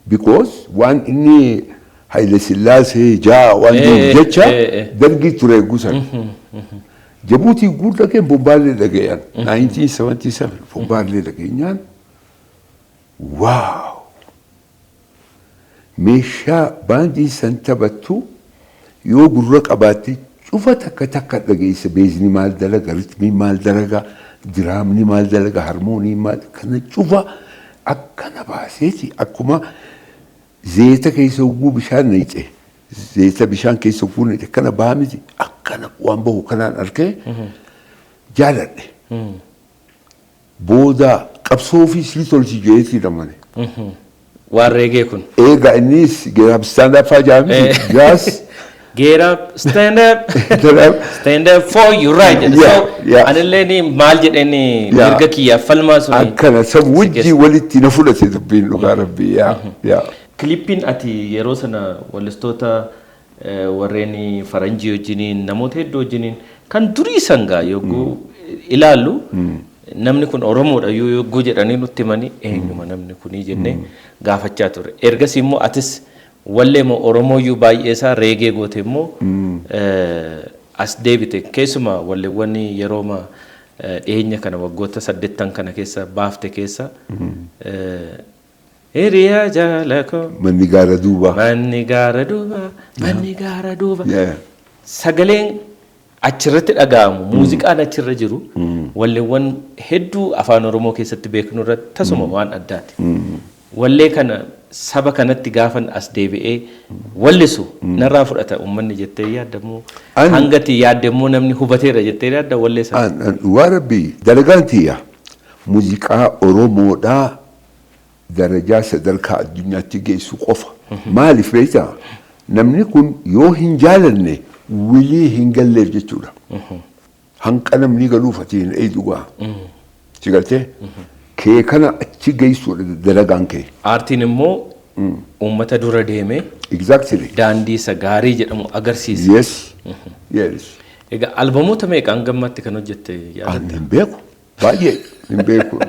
Because waan inni Haile Sillaasee jaa waan jiruuf jecha dargii ture gusan. Jabuutii guur dhageen Bob Marley dhaga'an. 1977 Bob Marley dhageenyaan, wow! Meeshaa baandii san taphattu yoo gurra qabaatte cufa takka takka dhageessa, bassni maal dalaga, rhythmii maal dalaga, drumni maal dalaga, harmoonii maal, kana cufa akkana baaseeti akkuma zeeta keessa hogguu bishaan naqxe, zeeta bishaan keessa hogguu naqxe akkana bahaa miti, akkana waan bahu kanaan arkee jaaladhe. Booda qabsoo fi sii tolchi jeetii namane. Waan reggae kun. Eega innis stand up faa jaamiti gaas. Get up, stand up, stand up for your right jedhe. So anillee ni maal jedheen mirga kiyyaaf falmaa suni. Akkana san wajjii walitti na fudhate dubbiin, dhugaa rabbii, yaa. Kilippiin ati yeroo sana wallistoota warreen faranjii wajjiniin, namoota hedduu wajjiniin kan durii sangaa yogguu ilaallu, namni kun Oromoodha yoo yogguu jedhanii nutti himanii, eenyuma namni kunii jennee gaafachaa ture. Ergasii immoo atis wallee moo Oromooyyuu baay'ee isaa reggae goote immoo as deebite. Keessumaa walleewwan yerooma dhiyeenya kana waggoota 80 kana keessa baafte keessa hiriyaa jaalakoo. Manni gaara duuba. Manni gaara duuba, manni gaara duuba. Sagaleen achirratti dhaga'amu, muuziqaan achirra jiru, walleewwan hedduu afaan Oromoo keessatti beeknu irratti tasuma waan addaati. Wallee kana saba kanatti gaafan as deebi'ee wallisu narraa fudhata uummanni jettee yaaddamoo, hangati yaaddemmoo namni hubateera jettee yaadda wallee sana? An dhugaa rabbii, dalagaan tiyya muuziqaa Oromoodhaa darajaa sadarkaa addunyaatti geessu qofa. Maaliif beektaa? Namni kun yoo hin jaalanne wilii hin galleef jechuudha. Hanqa namni galuuf ati hin eeydu gaa. Si galtee? Kee kana achi geessuudha dalagaan kee. Aartiin immoo uummata dura deemee daandii isa gaarii jedhamu agarsiisa. Yes. Egaa albamoota meeqa hangammaatti kan hojjette yaadatta? Hin beeku. Baay'ee hin beeku.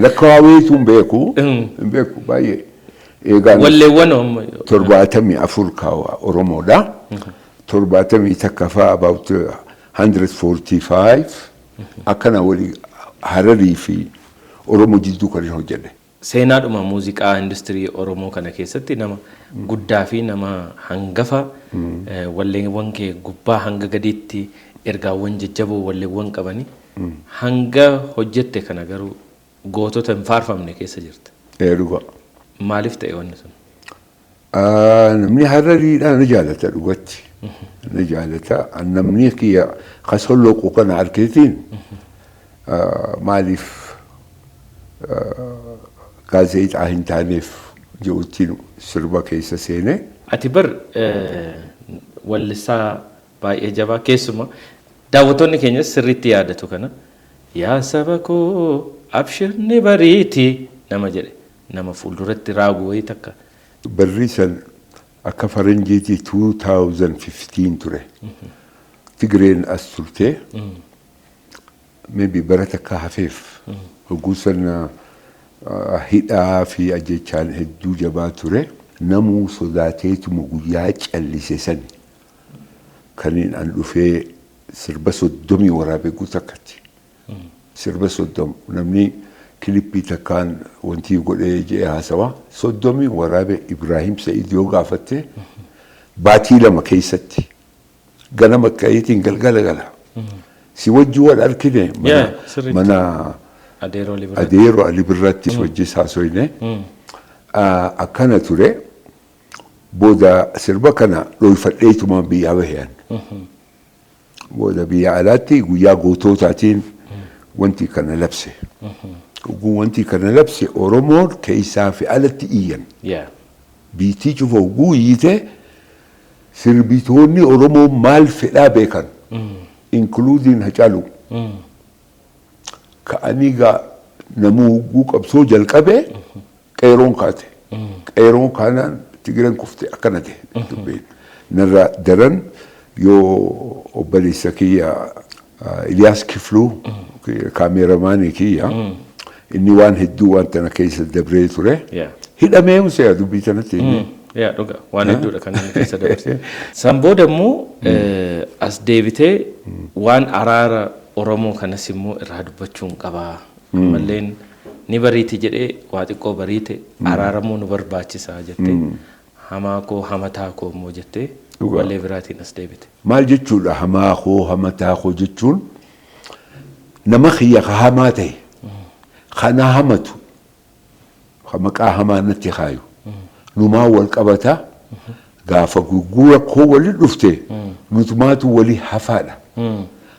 Lakkaaweetu hin beeku. Hin beeku baay'ee. Eegaan Walleewwan amma 74 kaawwa Oromoodha. 71 fa'aa, about 145 akkana walii Hararii fi Oromoo jidduu kan hojjedhe. Seenaadhuma muuziqaa industirii Oromoo kana keessatti nama guddaa fi nama hangafa, walleewwan kee gubbaa hanga gadiitti ergaawwan jajjaboo walleewwan qabanii hanga hojjette kana garuu gootota hin faarfamne keessa jirta. Ee, dhugaa. Maaliif ta'e wanni sun? Namni Harariidhaa na jaalata dhugatti. Na jaalata. Namni kiyya kasolloqu kana harkeetiin maaliif gaazexaa hin taaneef jedhuttiin sirba keessa seene. Ati bar wallisaa baay'ee jabaa, keessuma daawwattoonni keenyas sirriitti yaadatu kana. Yaa saba koo, abshirni bariiti nama jedhe, nama fuulduratti raagu wayii takka. Barri san akka faranjiitii 2015 ture. Tigreen as turtee maybe bara takka hafeef hogguu sana hidhaa fi ajjechaan hedduu jabaa ture. Namuu sodaateetuma guyyaa callise sani kaniin an dhufee sirba 30 waraabee guutakkatti. Sirba 30, namni kilippii takkaan wanti godhee jedhee haasawa, 30 waraabee. Ibraahim Sa'id yoo gaafatte, baatii 2 keessatti ganama ka'iitiin galgala gala. Si wajji wal argine mana Adeeroo Libiraatti. Adeeroo Ali Birratti si wajji haasoyne. Akkana ture. Booda sirba kana dhoyfadheetumaan biyyaa bahe. Booda biyya alaatti guyyaa goototaatiin wanti kana labse. Hogguu wanti kana labse Oromoon keessaa fi alatti iyyan. Biitii cufa hogguu iyyite, sirbitoonni Oromoo maal fedhaa beekan. Including Hacaaluu. Ka'anii gaa namuu hogguu qabsoo jalqabe qeeroon kaate. Qeeroon kaanaan Tigireen kufte, akkana ta'e dubbiin. Narraa daran yoo obboleessa kiyya Iliyaas Kifluu, kaameeramaanii kiyya, inni waan hedduu waan tana keessa dabree ture. Hidhamee se'a dubbii tanatti inni. Yaa, dhuga, waan hedduudha kan inni keessa dabarse. San booda immoo as deebitee waan araara Oromoo kanas immoo irraa dubbachuun qabaa. Ammalleen ni bariiti jedhee waa xiqqoo bariite, araaramuu nu barbaachisaa jettee, hamaa koo hamataa koo immoo jettee wallee biraatiin as deebite. Maal jechuudha hamaa koo hamataa koo jechuun? Nama kiyya ka hamaa ta'e, kana hamatu, ka maqaa hamaa natti kaayu, numaa wal qabata. Gaafa gugguu rakkoo wali dhufte nutumaatu wali hafaadha.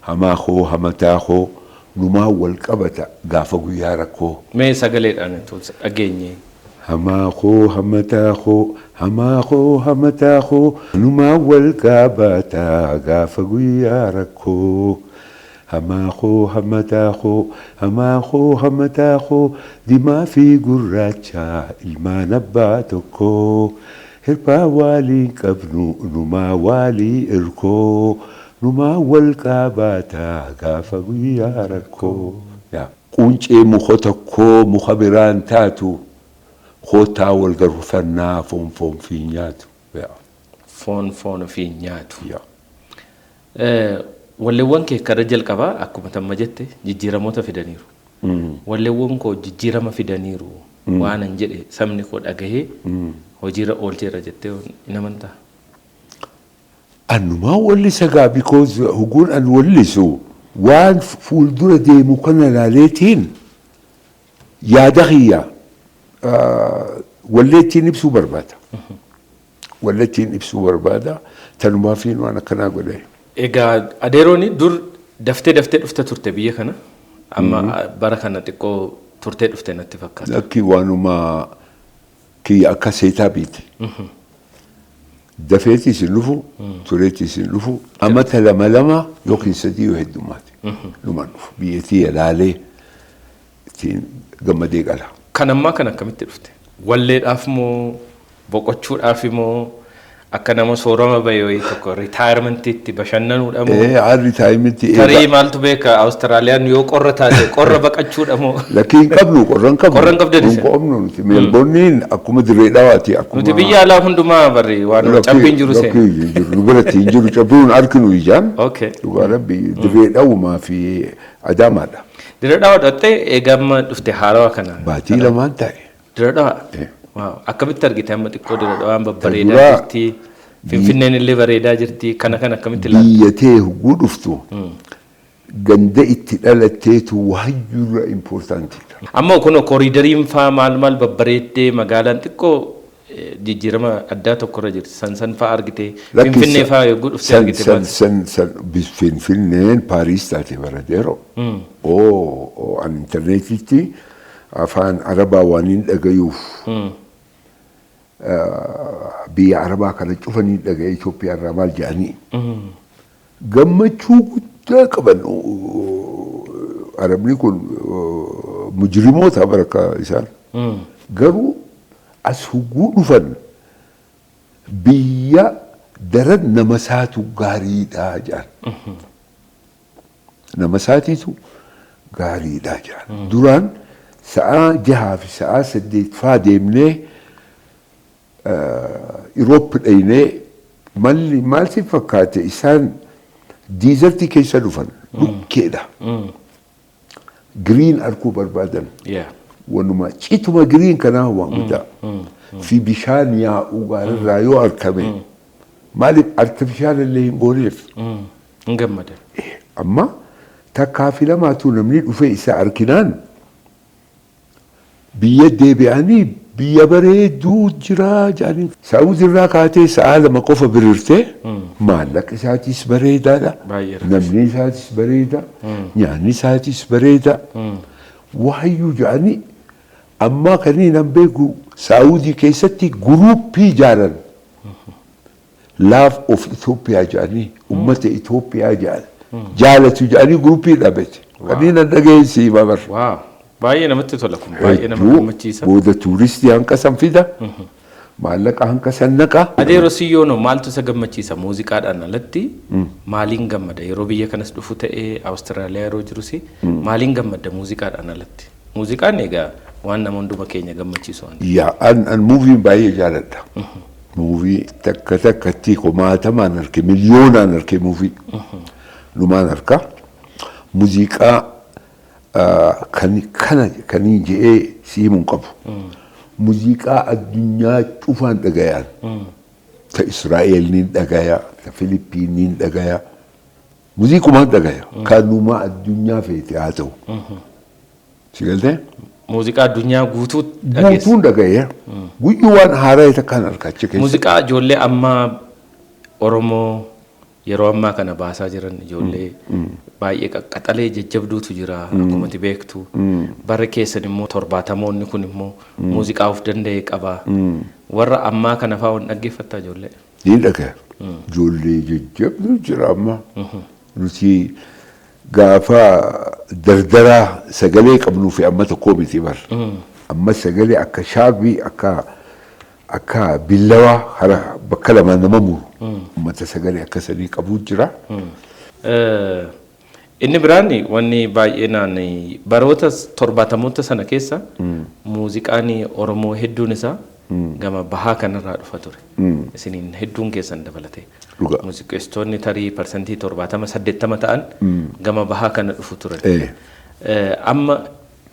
Hamaa koo hamataa koo numaa wal qabata gaafa guyyaa rakkoo. Mee sagaleedhaan utuu dhageenye. Hamaa koo hamataa koo, hamaa koo hamataa koo, numaa wal gaabataa gaafa guyyaa rakkoo. Hamaa koo hamataa koo, hamaa koo hamataa koo, diimaa fi gurraacha ilmaan abbaa tokkoo. Hirphaa waliin qabnu numaa walii irkoo, numaa wal qaabataa gaafa guyyaa rakkoo. Quncee muka tokkoo muka biraan taatu, kootaa wal garfannaa foon foon fi nyaatu. Foon foon ofii nyaatu. Walleewwan kee kara jalqabaa akkuma tamma jette jijjiiramoota fidaniiru. Walleewwan koo jijjiirama fidaniiru waan an jedhe sabni koo dhagahee hojiirra oolcheera jettee hin amantaa? Annumaa wallisa gaa, because huguun an wallisu waan fuuldura deemu kana ilaaleetiin yaada kiyya walleettiin ibsuu barbaada. Walleettiin ibsuu barbaada. Tanumaa fi waan akkanaa godhe. Egaa adeerooni, dur daftee daftee dhufte turte biyya kana. Amma bara kana xiqqoo turtee dhufte natti fakkaata. Lakki, waanuma kiyya akka seetaa biiti. Dafeetis hin dhufu, tureetis hin dhufu, amata lama lama yookiin 3 yoo heddummaate. Dhumaan dhufu. Biyyattii ilaalee ittiin gammadee qala. Kan ammaa kan akkamitti dhufte? Walleedhaaf moo, boqochuudhaaf moo, akka nama soorama bahe wayii tokko retirementiitti bashannanuudha moo? Haalli taayimitti Tarii maaltu beeka, Awustiraaliyaan yoo qorra taate qorra baqachuudha moo? Lakkii, hin qabnu, qorra hin qabnu. Qorra hin qabdan Hin isin? qabnu nuti. Meelboorniin akkuma dirree dhawaati. Akkuma Nuti biyya alaa hundumaa barri waan cabbiin jiru Lakkii, seena. hin jiru. Nu biratti hin jiru. Cabbiin harkinu ijaan. Dhugaa Rabbi, dirree dhawumaa fi Adaamaadha. Dirree dhawaa dhattee eegamma dhufte haarawaa kana. Baatii 2n ta'e. Dirree dhawaa? Eh. Waaw, akkamitti argite? Amma xiqqoo dirree dhawaan babbareedaa Duraa jirti. Finfinneen illee bareedaa jirti. Kana kana akkamitti ilaalta? Biyya tee hogguu dhuftu ganda itti dhalatteetu waayyuurra importantiidha. Amma kun corridoriin faa maal maal babbareeddee, magaalaan xiqqoo jijjiirama addaa tokkorra jirti. San san faa argite. Finfinnee faa yogguu dhufte argite san maal? San san Finfinneen Paariis taate baradeero. Oo, an intarneetitti afaan Arabaa waan hin dhagayuuf, biyya Arabaa kana cufanii dhaga'e, Itoophiyaa irraa maal jedhanii gammachuu guddaa qaban. Arabni kun mujrimoota baraka isaan. Garuu as hugguu dhufan biyya daran nama isaatu gaariidha jedhan. Nama isaatiitu gaariidha jedhan. Duraan sa'aa 6 fi sa'aa 8 faa deemnee Europe dhaynee, malli maal si fakkaate, isaan desertii keessa dhufan, dhukkeedha. Green arguu barbaadan. Wanuma cituma green kanaa waan guddaa. Fi bishaan yaa'uu gaararraa yoo argame, maaliif artificial illee hin gooneef? Hin gammadan. Amma takkaa fi lamaatu namni dhufee isa arginaan biyya deebi'anii biyya bareedduu jira jedhanii. Saawudirraa kaatee sa'a 2 qofa birirtee, maallaqa isaatis bareedaadha. Baay'ee rakkisa. Namni isaatis bareeda. Nyaanni isaatis bareeda. Waayyuu jedhanii ammaa kanneen an beeku Saawudii keessatti groupii ijaaran. Love of Ethiopia jedhanii, ummata Itoophiyaa jedhan jaalatu jedhanii groupii dhaabate. Kanneen an dhageensi babar. Waaw. Baay'ee namatti tola kun. Baay'ee nama Hedduu gammachiisa. Booda tuuristii hanqa san fida. Maallaqa hanqa san naqa. Adeero Siyyoonoo maaltu isa gammachiisa? Muuziqaadhaan alatti maaliin gammada? Yeroo biyya kanas dhufu ta'ee, Awustiraaliyaa yeroo jirus maaliin gammadda muuziqaadhaan alatti? Muuziqaan egaa waan nama hunduma keenya gammachiisu waan ta'eef. Yaa, an movie baay'ee jaaladha. Movie takka takkatti kumaatamaan arke, miliyoonaan arke movie. Numaan arka. Muuziqaa kan kana kaniin je'ee si himuu hin qabu. Muuziqaa addunyaa cufaan dhagayaan. Ta Israa'el niin dhagaya, ta Filipiin niin dhagaya. Muuziqumaan dhagaya. Kanuma addunyaa feete haa ta'u. Si galtee? Muuziqaa addunyaa guutuu dhageessa. Guutuun dhagaya. Guyyuu waan haaraa takkaan arga achi keessa. Muuziqaa ijoollee ammaa Oromoo yeroo ammaa kana baasaa jiran, ijoollee baay'ee Baay'ee qaqqaxalee jajjabduutu jira akkuma ati beektu. Barri keessan immoo 70moonni kun immoo muuziqaa of danda'e qaba. Warra ammaa kana fa'aa waan dhaggeeffattaa ijoollee? Ni dhagaya. Ijoollee jajjabduu jira amma. Nuti gaafa dardaraa sagalee qabnuu fi amma tokkoo miti bar. Amma sagalee akka shaarbii, akka billawaa hara bakka lamaan nama muru. Uummata sagalee akka sanii qabuu jira. Inni biraan wanni baay'ee naan baroota 70moota sana keessa muuziqaan Oromoo hedduun isaa gama bahaa kanarraa dhufa ture. Isiniin hedduun keessan dabalatee. Muuziqeessitoonni tarii 70% 80 ta'an gama bahaa kana dhufu turan. Amma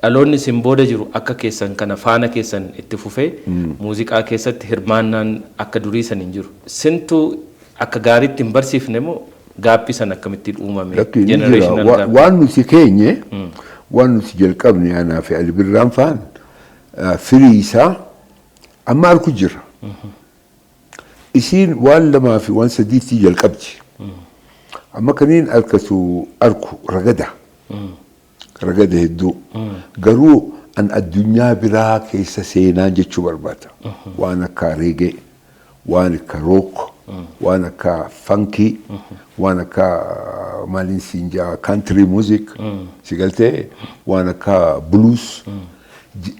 dhaloonni isin booda jiru akka keessan kana faana keessan itti fufee muuziqaa keessatti hirmaannaan akka durii san hin jiru. Sintu akka gaariitti hin barsiifne moo gaappii san akkamittiin uumame? Lakki, ni jira. Generational gap. Waan nuti keenye, waan nuti jalqabne, anaa fi Ali Birraan faan, firii isaa amma arku jira. Isiin waan lamaa fi waan sadiitti jalqabdi. Amma kaniin arkatu arku ragada. Ragada hedduu. Garuu an addunyaa biraa keessa seenaa jechuu barbaada. Waan akka reggae, waan akka rock, waan akka funky, waan akka maaliin siin jaa, country music, si galtee, waan akka blues.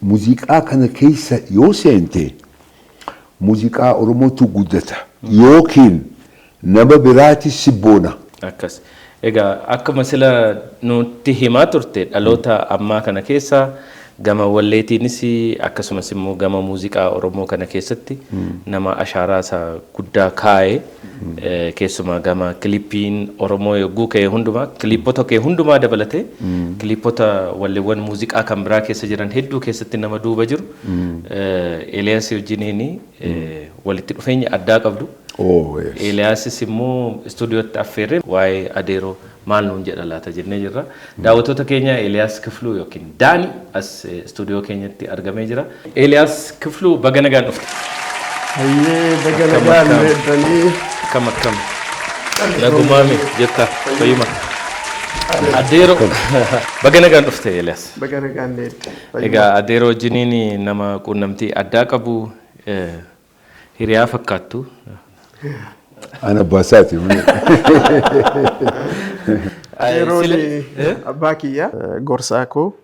Muuziqaa kana keessa yoo seente muuziqaa Oromootu guddata yookiin nama biraati si boona. Akkas. Egaa akkuma sila nutti himaa turte, dhaloota ammaa kana keessa gama walleetiinis akkasumas immoo gama muuziqaa Oromoo kana keessatti nama ashaaraa isaa guddaa kaa'e, keessumaa gama kilippiin Oromoo yogguu ka'e hundumaa, kilippota ka'e hundumaa dabalatee kilippota walleewwan muuziqaa kan biraa keessa jiran hedduu keessatti nama duuba jiru. Eeliyaas wajjiniin walitti dhufeenya addaa qabdu. Oh, yes. Eeliyaasis immoo istuudiyootti affeerree waa'ee Adeeroo maal nuun jedha laata jennee jirra. Daawwattoota keenya, Eeliyaas Kifluu yookiin Daani as istuudiyoo keenyatti argamee jira. Eeliyaas Kifluu, baga nagaan dhufte. Hayyee, baga Akkam, nagaan akkam? heddanii. Akkam akkam? Nagumaami jirta? Fayyuma. Adeeroo, baga nagaan dhufte, Eeliyaas. Baga nagaan heddee. Egaa Adeeroo wajjiniin nama quunnamtii addaa qabu, hiriyaa fakkaattu. Ana abbaa isaati. Adeeroon abbaa kiyya, gorsaa koo,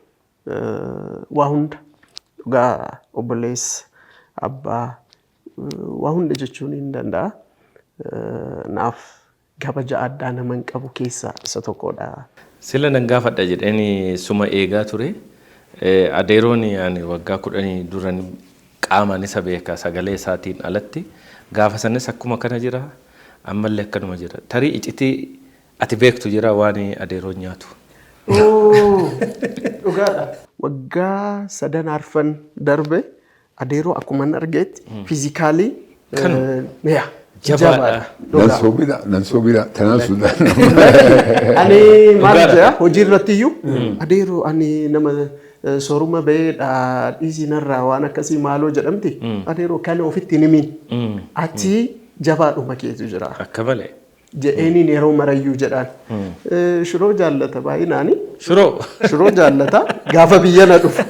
waa hunda, dhugaa obboleessa, abbaa, waa hunda jechuun hin danda'a. Naaf kabaja addaa nama hin qabu keessaa isa tokkodha. Sila nan gaafadha jedheen suma eegaa ture. Adeeroon ani waggaa 10 duran qaamaan isa beeka sagalee isaatiin alatti. Gaafa sanis akkuma kana jira. Ammallee akkanuma jira. Tarii icitii ati beektu jira waan Adeeroon nyaatu? Dhugaadha. Waggaa sadan arfan darbe Adeeroo akkuma hin argeetti physically Jabaadha. Nan soomina, nan soomina, tanaan sudaan. Ani maal Dhugaadha. jedha, hojii irratti iyyuu Adeeroo ani nama sooruma ba'eedha, dhiisii narraa waan akkasii maaloo jedhamti. Adeeroo kana ofitti hin himin. Ati jabaadhuma keetu jira. Akka malee. Jedheeniin yeroo marayyuu jedhaan. Shiroo jaallata baay'inaani. Shiroo. Shiroo jaallata gaafa biyya na dhufu.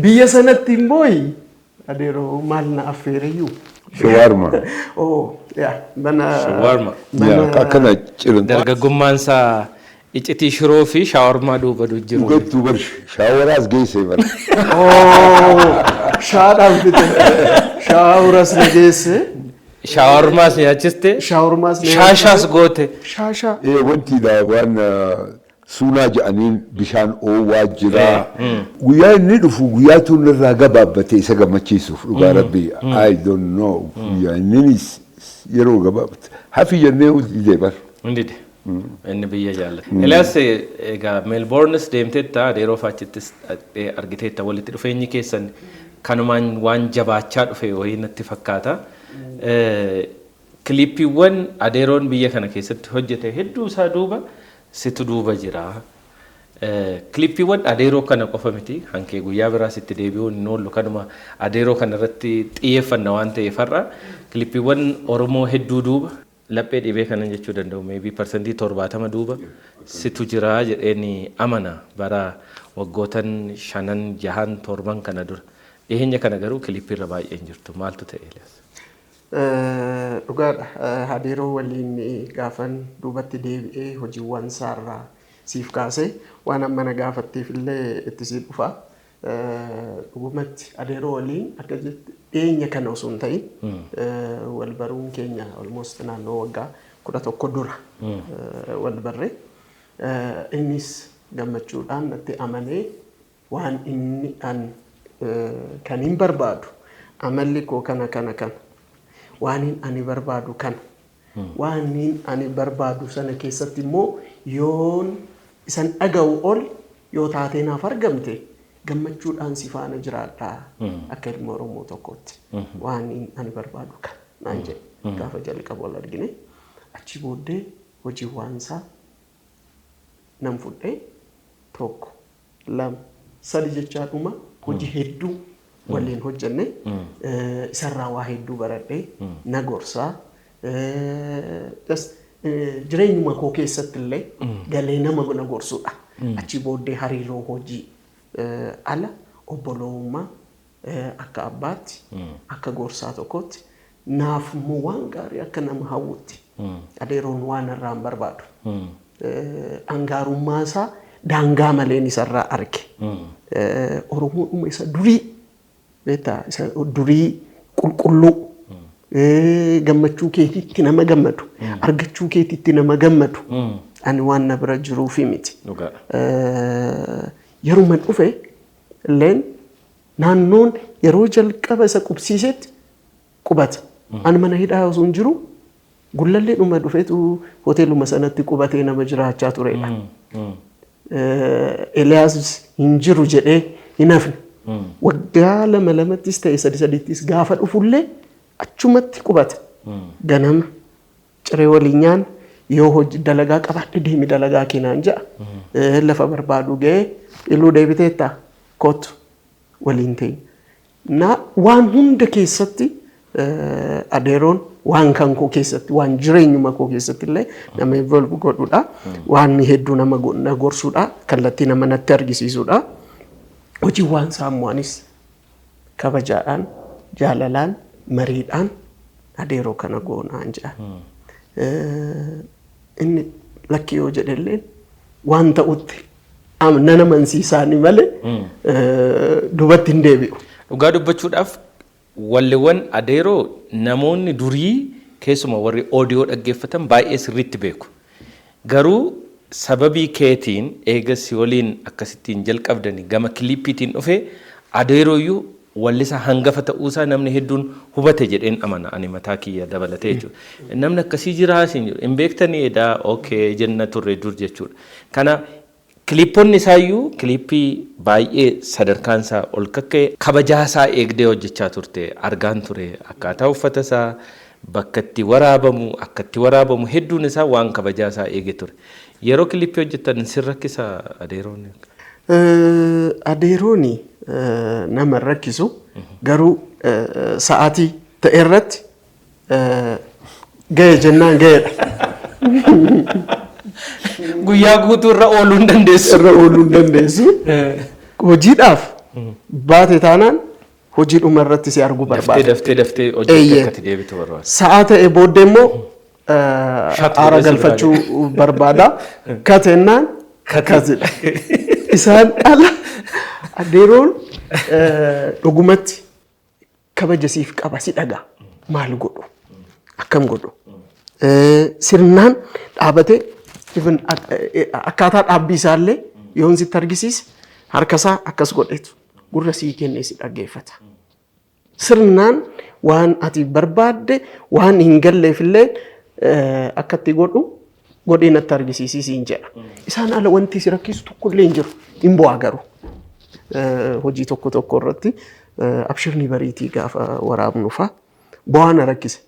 Biyya sanatti immoo Adeeroo maal na affeereyyuu? Shawarma. Oh, yaa mana. Shawarma. Mana. Akkana cirin. Dargaggummaan isaa icitii shiroo fi shaawarmaa duuba jiru. Dhugattuu bar, shaawaraas geesse bar. Oh, shaadhaan fite. Shaaworas na geesse. Shaawarmaas nyaachiste. Shaawarmaas na Shaashaas goote. Shaashaa. Wanti dha waan suunaa jedhaniin bishaan oowwaa jira. Guyyaa inni dhufu guyyaatu irraa gabaabbate isa gammachiisuuf, dhugaa rabbii. I don't know, guyyaa inni yeroo gabaabbate. Hafi jennee didee bar. Hundide. Inni biyya jaallata. Eliyaas, egaa Meelboornis deemteetta, Adeeroo faachittis argiteetta, walitti dhufeenyi keessan kanumaan waan jabaachaa dhufe wayii natti fakkaata. Kiliippiiwwan Adeeroon biyya kana keessatti hojjete hedduu isaa duuba situ duuba jira. Kiliippiiwwan Adeeroo kana qofa miti, hankee guyyaa biraas itti deebi'uun hin oollu, kanuma Adeeroo kana irratti xiyyeeffanna waan ta'eef har'a kiliippiiwwan Oromoo hedduu duuba, laphee dhibee kanan jechuu danda'u, maybe 70% duuba Situ jira jedheen amana bara waggootan 5 6 7 kana dura. Dhiyeenya kana garuu kilippii irra baay'een jirtu. Maaltu ta'e, Eliyaas? Dhugaadha. Adeeroo waliin gaafan duubatti deebi'ee hojiiwwan isaarraa siif kaasee waan amma na gaafatteef illee itti sii dhufa. Dhugumatti adeeroo waliin akka jette dhiyeenya kana osoo hin ta'in, wal baruun keenya almost naannoo waggaa 11 dura wal barre. Innis gammachuudhaan natti amanee, waan inni an kan hin barbaadu, amalli koo kana kana kana, waan ani barbaadu kana, waan ani barbaadu sana keessatti immoo yoon isan dhaga'u ol yoo taatee naaf argamte, gammachuudhaan si faana jiraadha akka ilma Oromoo tokkootti, waan ani barbaadu kana naan jedhe gaafa jalqaba wal argine. Achi booddee hojiiwwan isaa nan fudhee, tokko, lama, sadi jechaadhuma hojii hedduu waliin hojjenne. Isarraa waa hedduu baradhee, na gorsaa, jireenyuma koo keessatti illee galee nama na gorsudha. Achi booddee hariiroo hojii ala obboloommaa, akka abbaatti, akka gorsaa tokkotti, naaf immoo waan gaarii akka nama hawwutti adeeroon waan irraa hin barbaadu. Angaarummaa isaa daangaa maleen isarraa arge. Oromoodhuma isa durii beektaa, isa durii qulqulluu, gammachuu keetitti nama gammadu, argachuu keetitti nama gammadu, ani waan na bira jiruufi miti. Yeruma dhufe illeen naannoon yeroo jalqaba isa qubsiisetti qubata. Ani mana hidhaa osoo hin jiru Gullallee dhuma dhufeetu hoteeluma sanatti qubatee nama jiraachaa turedha. Eliyaas hin jiru jedhee hin hafne. Waggaa lama lamattis ta'e sadi sadittis gaafa dhufullee achumatti qubata. Ganama ciree waliin nyaanna, yoo hojii dalagaa qabaadhe deemi dalagaa kee naan jedha. Lafa barbaadu ga'ee, iluu deebiteettaa, kottu waliin teenya. Na waan hunda keessatti adeeroon waan kan koo keessatti, waan jireenyuma koo keessatti illee nama involve godhudha. Waan hedduu nama na gorsudha. Kallattii nama natti argisiisudha. Hojii waan saammu'anis kabajaadhaan, jaalalaan, mariidhaan adeeroo kana goonaan jedha. Inni lakki yoo jedhellee waan ta'utti nan amansiisaani malee duubatti hin deebi'u. Dhugaa dubbachuudhaaf, walleewwan adeeroo namoonni durii, keessuma warri oodiyoo dhaggeeffatan, baay'ee sirriitti beeku. Garuu sababii keetiin eega si waliin akkasittiin jalqabdanii gama kiliippiitiin dhufe, adeerooyyuu wallisa hangafa ta'uusaa namni hedduun hubate jedheen amana, ani mataa kiyya dabalatee jechuudha. Namni akkasii jiraa siin jedhu hin beektanii edaa, okay jenna turre dur jechuudha. Kana kiliipponni isaayyuu kiliippii baay'ee sadarkaan isaa ol kakka'e, kabajaa isaa eegdee hojjechaa turte argaan ture. Akkaataa uffata isaa, bakka itti waraabamu, akka itti waraabamu, hedduun isaa waan kabajaa isaa eege ture. Yeroo kiliippii hojjettan sin rakkisa adeeroon? Adeerooni nama hin rakkisu, garuu sa'aatii ta'e irratti ga'e jennaan ga'eedha. Guyyaa guutuu irra ooluu hin dandeessu. Irra ooluu hin dandeessu. Hojiidhaaf baate taanaan hojii dhuma irratti si arguu barbaada. Daftee daftee hojii akka itti deebitu barbaada. Sa'aa ta'e booddee immoo Shat aara godhee si biraa galfachuu barbaada. Katennaan katidha. Isaan ala adeeroon dhugumatti kabaja siif qaba, si dhagaa. Maal godhu? Akkam godhu? Sirnaan dhaabatee, even akkaataa dhaabbii isaallee yoon sitti argisiise, harka isaa akkas godhetu gurra sii kennee si dhaggeeffata. Sirnaan waan ati barbaadde, waan hin galleefillee akka itti godhu godhee natti argisiisii siin jedha. Isaan ala wanti si rakkisu tokkollee hin jiru. Hin bu'aa garuu. Hojii tokko tokko irratti abshirni bariitii gaafa waraabnu fa'a bu'aa na rakkise.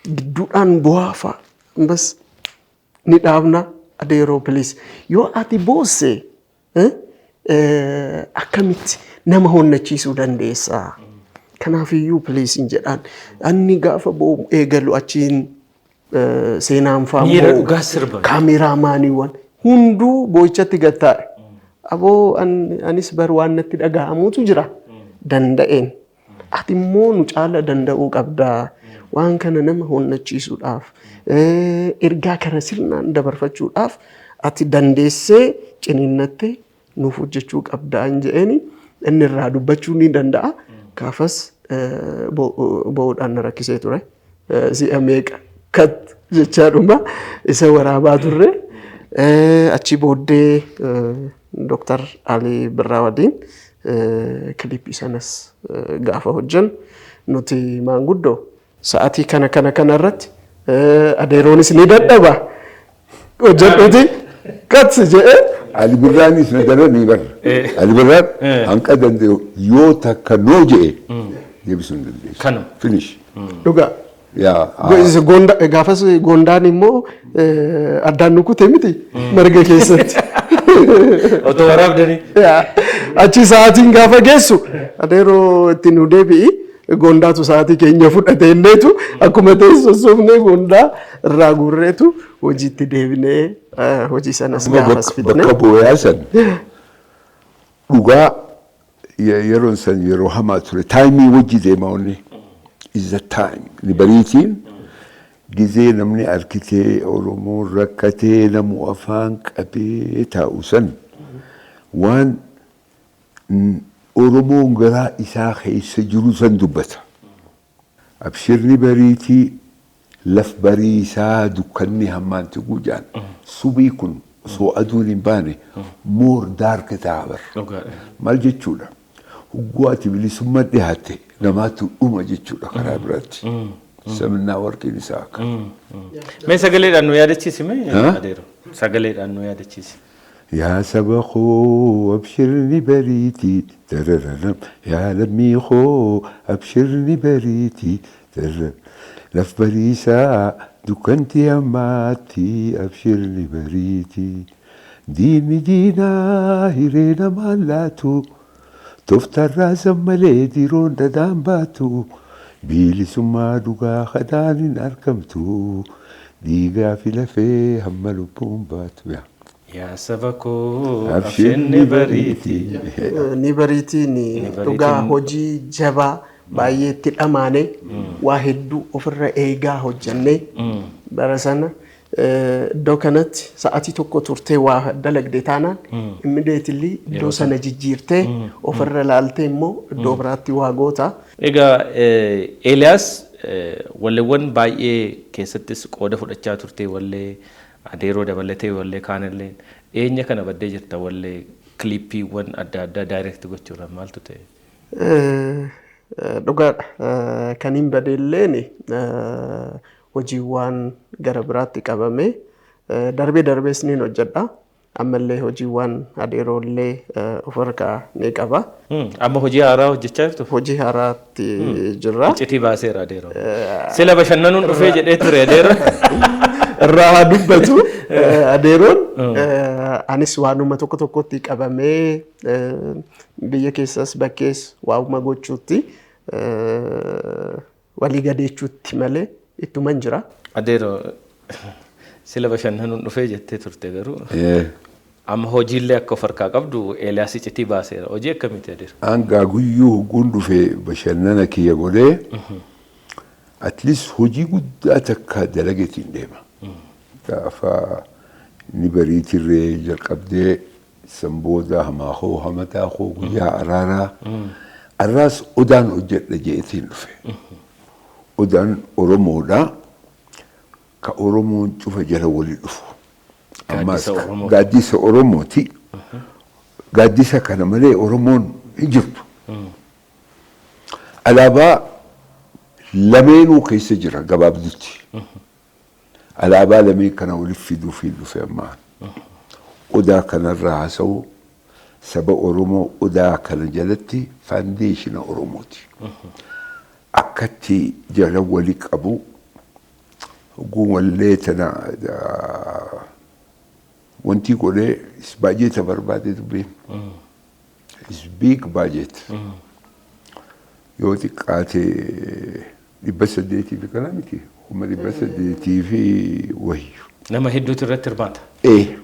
Gidduudhaan bu'aa fa'a. Bas ni dhaabna, adeeroo please. Yoo ati boosse akkamitti nama honnachiisuu dandeessaa? Kanaafiyyuu please hin jedhaan. Anni gaafa boo'u eegalu achiin seenaan fa'aa Miira dhugaa sirba. Kaameraamaaniiwwan Hunduu boo'ichatti gad taa'e. Aboo, anis bar waan natti dhaga'amuutu jira danda'een. Ati immoo nu caala danda'uu qabdaa. Waan kana nama honnachiisuudhaaf, ergaa kana sirnaan dabarfachuudhaaf ati dandeessee ciniinnattee nuuf hojjechuu qabdaa hin jedheeni, inni irraa dubbachuu ni danda'a. Gaafas bo'uudhaan na rakkisee ture. Si'a meeqa kat jechaadhuma isa waraabaa turre. Achi booddee Dooktar Alii Birraa waliin kilippii sanas gaafa hojjennu, nuti maanguddoo sa'aatii kana kana kana irratti adeeroonis ni dadhaba, hojjedhuuti kat jedhee. Ali Birraanis na daranii barra. Ali Birraan hanqa danda'u yoo takka noo jedhe deebisuu hin dandeessu. Kanuma. Finish. Dhugaa. Yaa. Gaafas gondaan immoo addaan nu kute miti marga keessatti. Otoo waraabdanii. Achi sa'aatiin gaafa geessu, adeeroo itti nu deebi'i, gondaatu sa'aatii keenya fudhate inneetu, akkuma ta'e sossoofnee gondaa irraa guurreetu hojiitti deebinee hojii sanas gaafas fixne. Bakka booyaa san dhugaa yeroon san yeroo hamaa ture. Time wajji deema, onni is the time ni bariitiin gizee namni arkitee Oromoon rakkatee namu afaan qabee taa'u san, waan Oromoon garaa isaa keessa jiru san dubbata. Abshirni bariitii, laf bariisaa, dukkanni hammaan guujaan subii kun osoo aduun hin baane more dark ta'a bar. Maal jechuudha? Hugguu ati bilisummaa dhiyaatte namaatu dhuma jechuudha karaa biraatti. Saminnaa warqiin isaa akka. Mee sagaleedhaan nu yaadachiisi mee, adeero. Sagaleedhaan nu yaadachiisi. Yaa saba koo, abshirni bariitii, darararam, yaa lammii koo, abshirni bariitii, dararam, laf bariisaa, dukkanti hammaatti, abshirni bariitii, diinni diinaa hiree namaan laatu, tooftarraa san malee diroon dhadhaan baatu, bilisummaa dhugaa kadhaan hin argamtu, dhiigaa fi lafee hamma lubbuun baatu. Yaa. Yaa saba koo, abshirni bariitii. Ni bariitiin dhugaa hojii jabaa baay'ee itti dhamaane, waa hedduu ofirra eegaa hojjannee. Bara sana iddoo kanatti sa'aatii tokko turtee waa dalagde taanaan, immediately iddoo sana jijjiirtee ofirra laaltee immoo iddoo biraatti waa goota. Egaa Eeliyaas, walleewwan baay'ee keessattis qooda fudhachaa turte, wallee adeeroo dabalatee wallee kaanillee. Dhiyeenya kana baddee jirta, wallee kiliippiiwwan adda addaa direct gochuudhaan maaltu ta'e? Dhugaadha. Kan hin badeelleen hojiiwwan gara biraatti qabame, darbee darbees niin hojjedha. Ammallee hojiiwwan adeeroollee of harkaa ni qaba. Amma hojii haaraa hojjechaa jirtu? Hojii haaraatti jirra. Iccitii baaseera adeeroo. Sila bashannanuun dhufee jedhee ture adeeroo. Irraa haa dubbatu adeeroon. Anis waanuma tokko tokkotti qabamee biyya keessas bakkees waanuma gochuutti walii gadeechuutti malee ittuman jira. Adeeroo, sila bashannanuun dhufee jettee turte, garuu amma hojiillee akka of harkaa qabdu Eeliyaas iccitii baaseera. Hojii akkamiiti, adeero? Hangaa guyyuu hogguun dhufee bashannana kiyya godhee, at least hojii guddaa takka dalageetiin deema. Gaafa ni bariitirree jalqabdee san booda hamaa koo, hamataa koo, guyyaa araaraa arraas odaan hojjedha jeetiin dhufe. Odaan Oromoodha. Ka Oromoon cufa jala walii dhufu. Gaaddisa Oromoo. Gaaddisa Oromooti. Gaaddisa kana malee Oromoon hin jirtu. Alaabaa lameenuu keessa jira gabaabdutti. Alaabaa lameen kana walitti fiduuf hin dhufe ammaa. Odaa kanarraa haasa'u, saba Oromoo odaa kana jalatti foundation Oromooti. Akkatti jala wali qabu hogguu wallee tana wanti godhee baay'eeta barbaade dubbiin. Is big budget. Yoo xiqqaate 800 fi kana miti, 800,000 fi wayii. Nama hedduutu irratti hirmaata. Ee.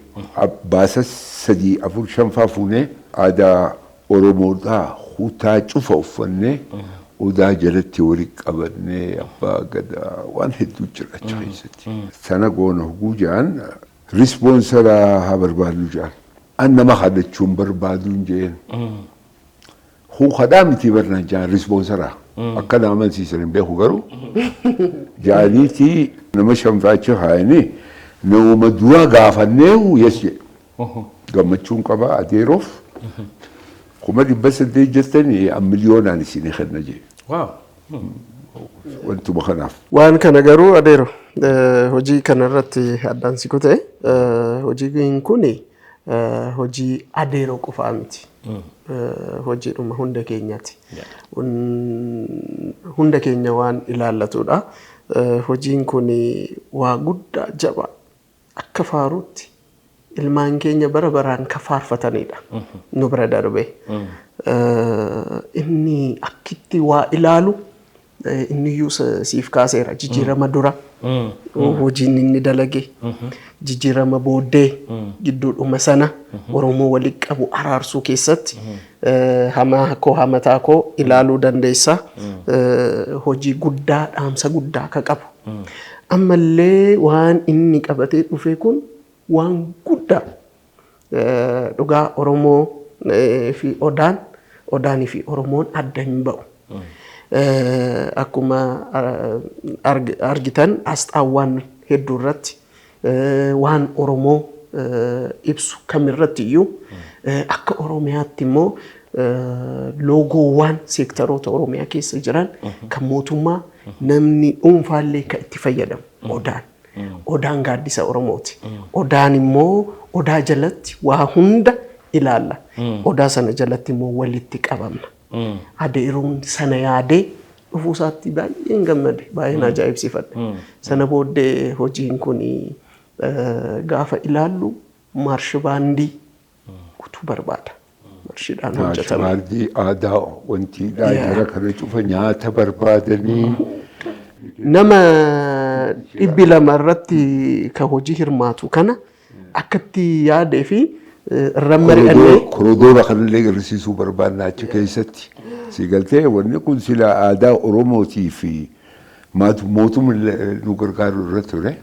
Baasa sadii, afur, shanfaa fuunee, aadaa Oromoodhaa kutaa cufa uffannee, odaa jalatti walitti qabannee, abbaa gadaa waan hedduu jira achi keessatti. Sana goona hoguu ja'an, sponsor haa barbaadnu ja'an. An nama kadhachuun barbaaduun jeen. Kun kadhaa miti barnaan ja'an, sponsor. Akka nama amansiisan hin beeku garuu. Ja'aniiti nama shanfaachi haayanii nama dura gaafannee yes jedhe. Gammachuun qaba adeeroof. 800,000 jettanii, an miliyoonaan isinii kenna jee. Wantuma kanaaf. Waan kana garuu adeero, hojii kana irratti addaan si kute, hojiin kun hojii adeeroo qofaa miti. Hojiidhuma hunda keenyaati. Hunda keenya waan ilaallatudha. Hojiin kun waa guddaa jabaa akka faaruutti ilmaan keenya bara baraan ka faarfatanidha. Nu bira darbee. Inni akkitti waa ilaalu inni iyyuu siif kaaseera, jijjiirama dura hojiin inni dalage, jijjiirama booddee gidduudhuma sana Oromoo walitti qabu araarsuu keessatti hamaa koo hamataa koo ilaaluu dandeessa. Hojii guddaa, dhaamsa guddaa akka qabu. Ammallee waan inni qabatee dhufe kun waan guddaa dhugaa. Oromoo fi odaan, odaanii fi Oromoon adda hin ba'u. Akkuma argitan asxaawwan hedduu irratti, waan Oromoo ibsu kamirratti iyyuu, akka Oromiyaatti immoo loogoowwan seektaroota Oromiyaa keessa jiran kan mootummaa, namni dhuunfaallee kan itti fayyadamu odaan. Odaan gaaddisa Oromooti. Odaan immoo odaa jalatti waa hunda ilaalla. Odaa sana jalatti immoo walitti qabamna. Adeeroon sana yaadee dhufuu isaatti baay'een gammade, baay'een ajaa'ibsiifadhe. Sana booddee hojiin kun gaafa ilaallu maarshi baandii guutuu barbaada. Maarshiidhaan hojjetame. Maarshii aadaa wantiidhaa jara kana cufa nyaata barbaadanii. Nama 200 irratti kan hojii hirmaatu kana akkatti yaadee fi irra mari'annee. Korodoora kanallee agarsiisuu barbaadna achi keessatti. Si galtee, wanni kun sila aadaa Oromootii fi mootummaa nu gargaaru irra ture.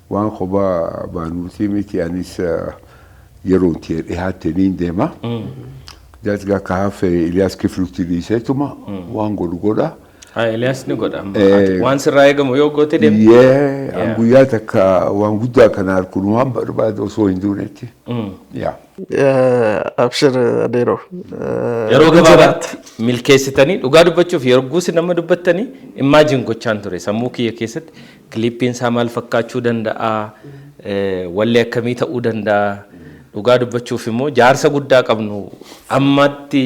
Waan kophaa baanuutii miti, anis yeroo itti dhihaatte niin deema. Jaajgaa akka hafe Iliyaas Kiflutti dhiiseetuma waan godhu godha. Eliyaas ni godha. Waan sirraa eegamu yoo goote deemte. Yee, an guyyaa takka waan guddaa kana harkuun waan barbaadu osoo hin duunetti. Yaa. Abshir adeeroo. Yeroo gabaabaatti milkeessitanii, dhugaa dubbachuuf yeroo guusi nama dubbattanii imagine gochaan ture sammuu kiyya keessatti, kiliippiin isaa maal fakkaachuu danda'a, wallee akkamii ta'uu danda'a. Dhugaa dubbachuuf immoo jaarsa guddaa qabnu ammatti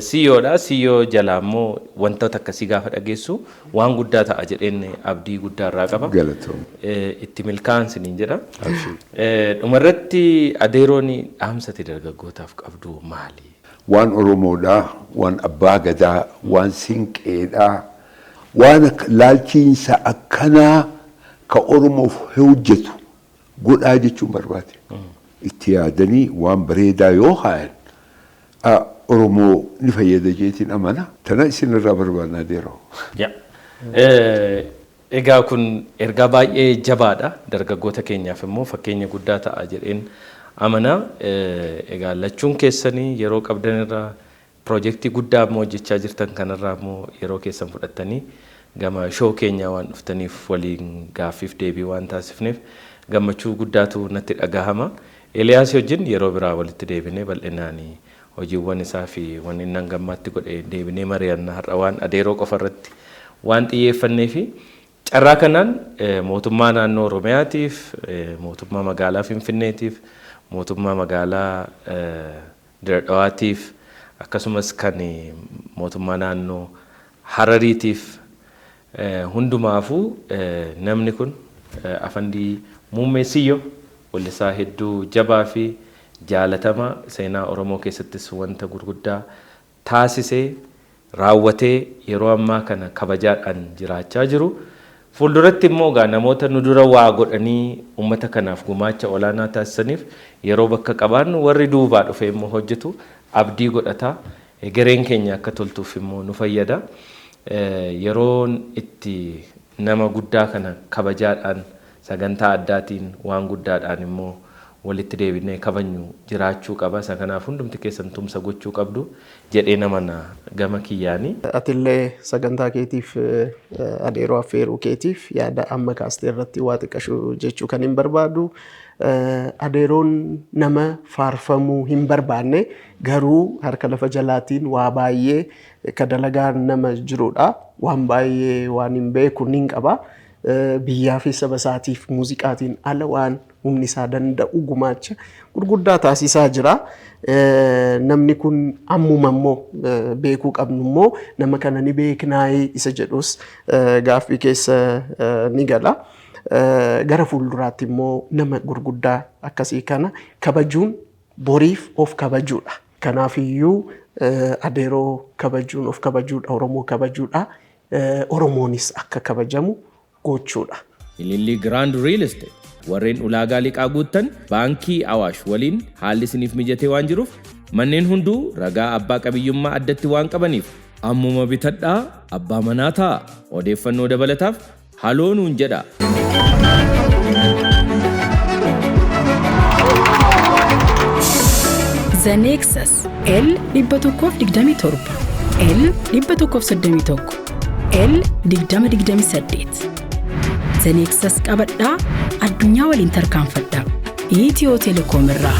siyyoodha. Siyyoo jalaa immoo wantoota akkasii gaafa dhageessu waan guddaa ta'a jedheen abdii guddaa irraa qaba. Galatoom. Itti milkaa'an siniin jedha. Dhumarratti adeeroon, dhaamsati dargaggootaaf qabdu maali? Waan Oromoodhaa, waan abbaa gadaa, waan sinqeedhaa, waan laalchiinsa akkanaa ka Oromoof hojjetu godhaa jechuun barbaade. Itti yaadanii waan bareedaa yoo haayan Oromoo ni fayyada jeetiin amana. Tana isinirraa barbaadna adeeroo. Egaa kun ergaa baay'ee jabaadha. Dargaggoota keenyaaf immoo fakkeenya guddaa ta'a jedheen amana. Egaa lachuun keessanii yeroo qabdan irraa, piroojeektii guddaa immoo hojjechaa jirtan kanarraa immoo yeroo keessan fudhattanii gama show keenyaa waan dhuftaniif, waliin gaaffiif deebii waan taasifneef gammachuu guddaatu natti dhagahama. Eeliyaas wajjin yeroo biraa walitti deebinee bal'inaan hojiiwwan isaa fi wanni inni hangammaatti godhe deebinee mari'anna. Har'a waan adeeroo qofa irratti waan xiyyeeffannee fi carraa kanaan mootummaa naannoo Oromiyaatiif, mootummaa magaalaa Finfinneetiif, mootummaa magaalaa Diredhawaatiif, akkasumas kan mootummaa naannoo Harariitiif, hundumaafuu namni kun Afandii Muummee Siyyoo, wallisaa hedduu jabaa fi jaalatama, seenaa Oromoo keessattis wanta gurguddaa taasisee raawwatee yeroo ammaa kana kabajaadhaan jiraachaa jiru. Fuulduratti immoo egaa namoota nu dura waa godhanii uummata kanaaf gumaacha olaanaa taasisaniif yeroo bakka qabaannu warri duubaa dhufee immoo hojjetu abdii godhata. Egereen keenya akka toltuuf immoo nu fayyada. Yeroon itti nama guddaa kana kabajaadhaan sagantaa addaatiin waan guddaadhaan immoo walitti deebinee kabajnu jiraachuu qaba. Isa kanaaf hundumti keessan tumsa gochuu qabdu jedhee nama na gama kiyyaanii. Atillee sagantaa keetiif adeeroo affeeruu keetiif yaada amma kaastee irratti waa xiqqashuu jechuu kan hin barbaadu. Adeeroon nama faarfamuu hin barbaanne garuu harka lafa jalaatiin waa baay'ee ka dalagaa nama jirudha. Waan baay'ee waan hin beeku ni qaba. Biyyaa fi saba isaatiif muuziqaatiin ala waan humni isaa danda'u gumaacha gurguddaa taasisaa jira. Namni kun ammuma immoo beekuu qabnu immoo nama kana ni beeknaayee isa jedhus gaaffii keessa ni gala. Gara fuulduraatti immoo nama gurguddaa akkasii kana kabajuun boriif of kabajuudha. Kanaafiyyuu adeeroo kabajuun of kabajuudha, Oromoo kabajuudha. Oromoonis akka kabajamu gochuudha. Ilillii Grand Real Estate warreen ulaagaa liqaa guuttan baankii Awaash waliin haalli isiniif mijatee waan jiruuf manneen hunduu ragaa abbaa qabiyyummaa addatti waan qabaniif ammuma bitadhaa abbaa manaa ta'a. Odeeffannoo dabalataaf haloo nuun jedha. The Nexus L 127, L 131, L 2028. The Nexus qabadhaa addunyaa waliin tarkaanfadhaa. Itiyoo Telekoom irraa.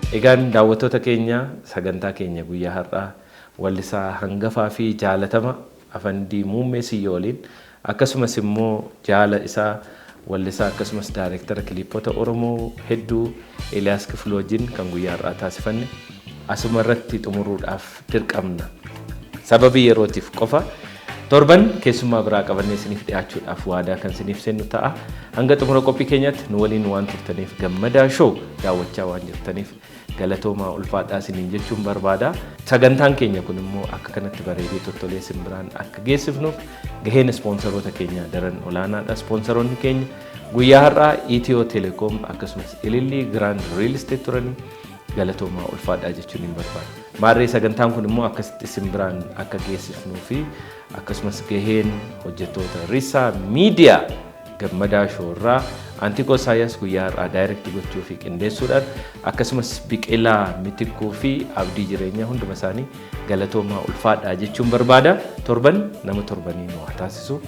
Egaan daawwattoota keenya sagantaa keenya guyyaa har'aa wallisaa hangafaa fi jaalatama Afandii Muummee Siyyoo waliin akkasumas immoo jaala isaa wallisaa akkasumas daayireektara kiliippota Oromoo hedduu Eeliyaas Kifluu wajjin kan guyyaa har'aa taasifanne asuma irratti xumuruudhaaf dirqamna. Sababii yerootiif qofa torban keessummaa biraa qabannee isiniif dhiyaachuudhaaf waadaa kan isiniif seennu ta'a. Hanga xumura qophii keenyaatti nu waliin waan turtaniif Gammadaa Show daawwachaa waan jirtaniif galatoomaa ulfaadhaa isiniin jechuun barbaada. Sagantaan keenya kun immoo akka kanatti bareedee tottolee isin biraan akka geessifnuuf gaheen ispoonsaroota keenyaa daran olaanaadha. Ispoonsaroonni keenya guyyaa har'aa Itiyoo Telekoom akkasumas Ilillii Grand Real Estate turanii galatoomaa ulfaadhaa jechuun hin barbaada. Maarree sagantaan kun immoo akkasitti isin biraan akka geessifnuu fi akkasumas gaheen hojjettoota Risaa Miidiyaa Gammadaa Shoorraa Antikoo Isaayyaas guyyaa har'aa daayirektii gochuu fi qindeessuudhaan akkasumas Biqilaa Mitikkuu fi Abdii Jireenyaa hunduma isaanii galatoomaa ulfaadhaa jechuun barbaada. Torban nama torbanii nu haa taasisu.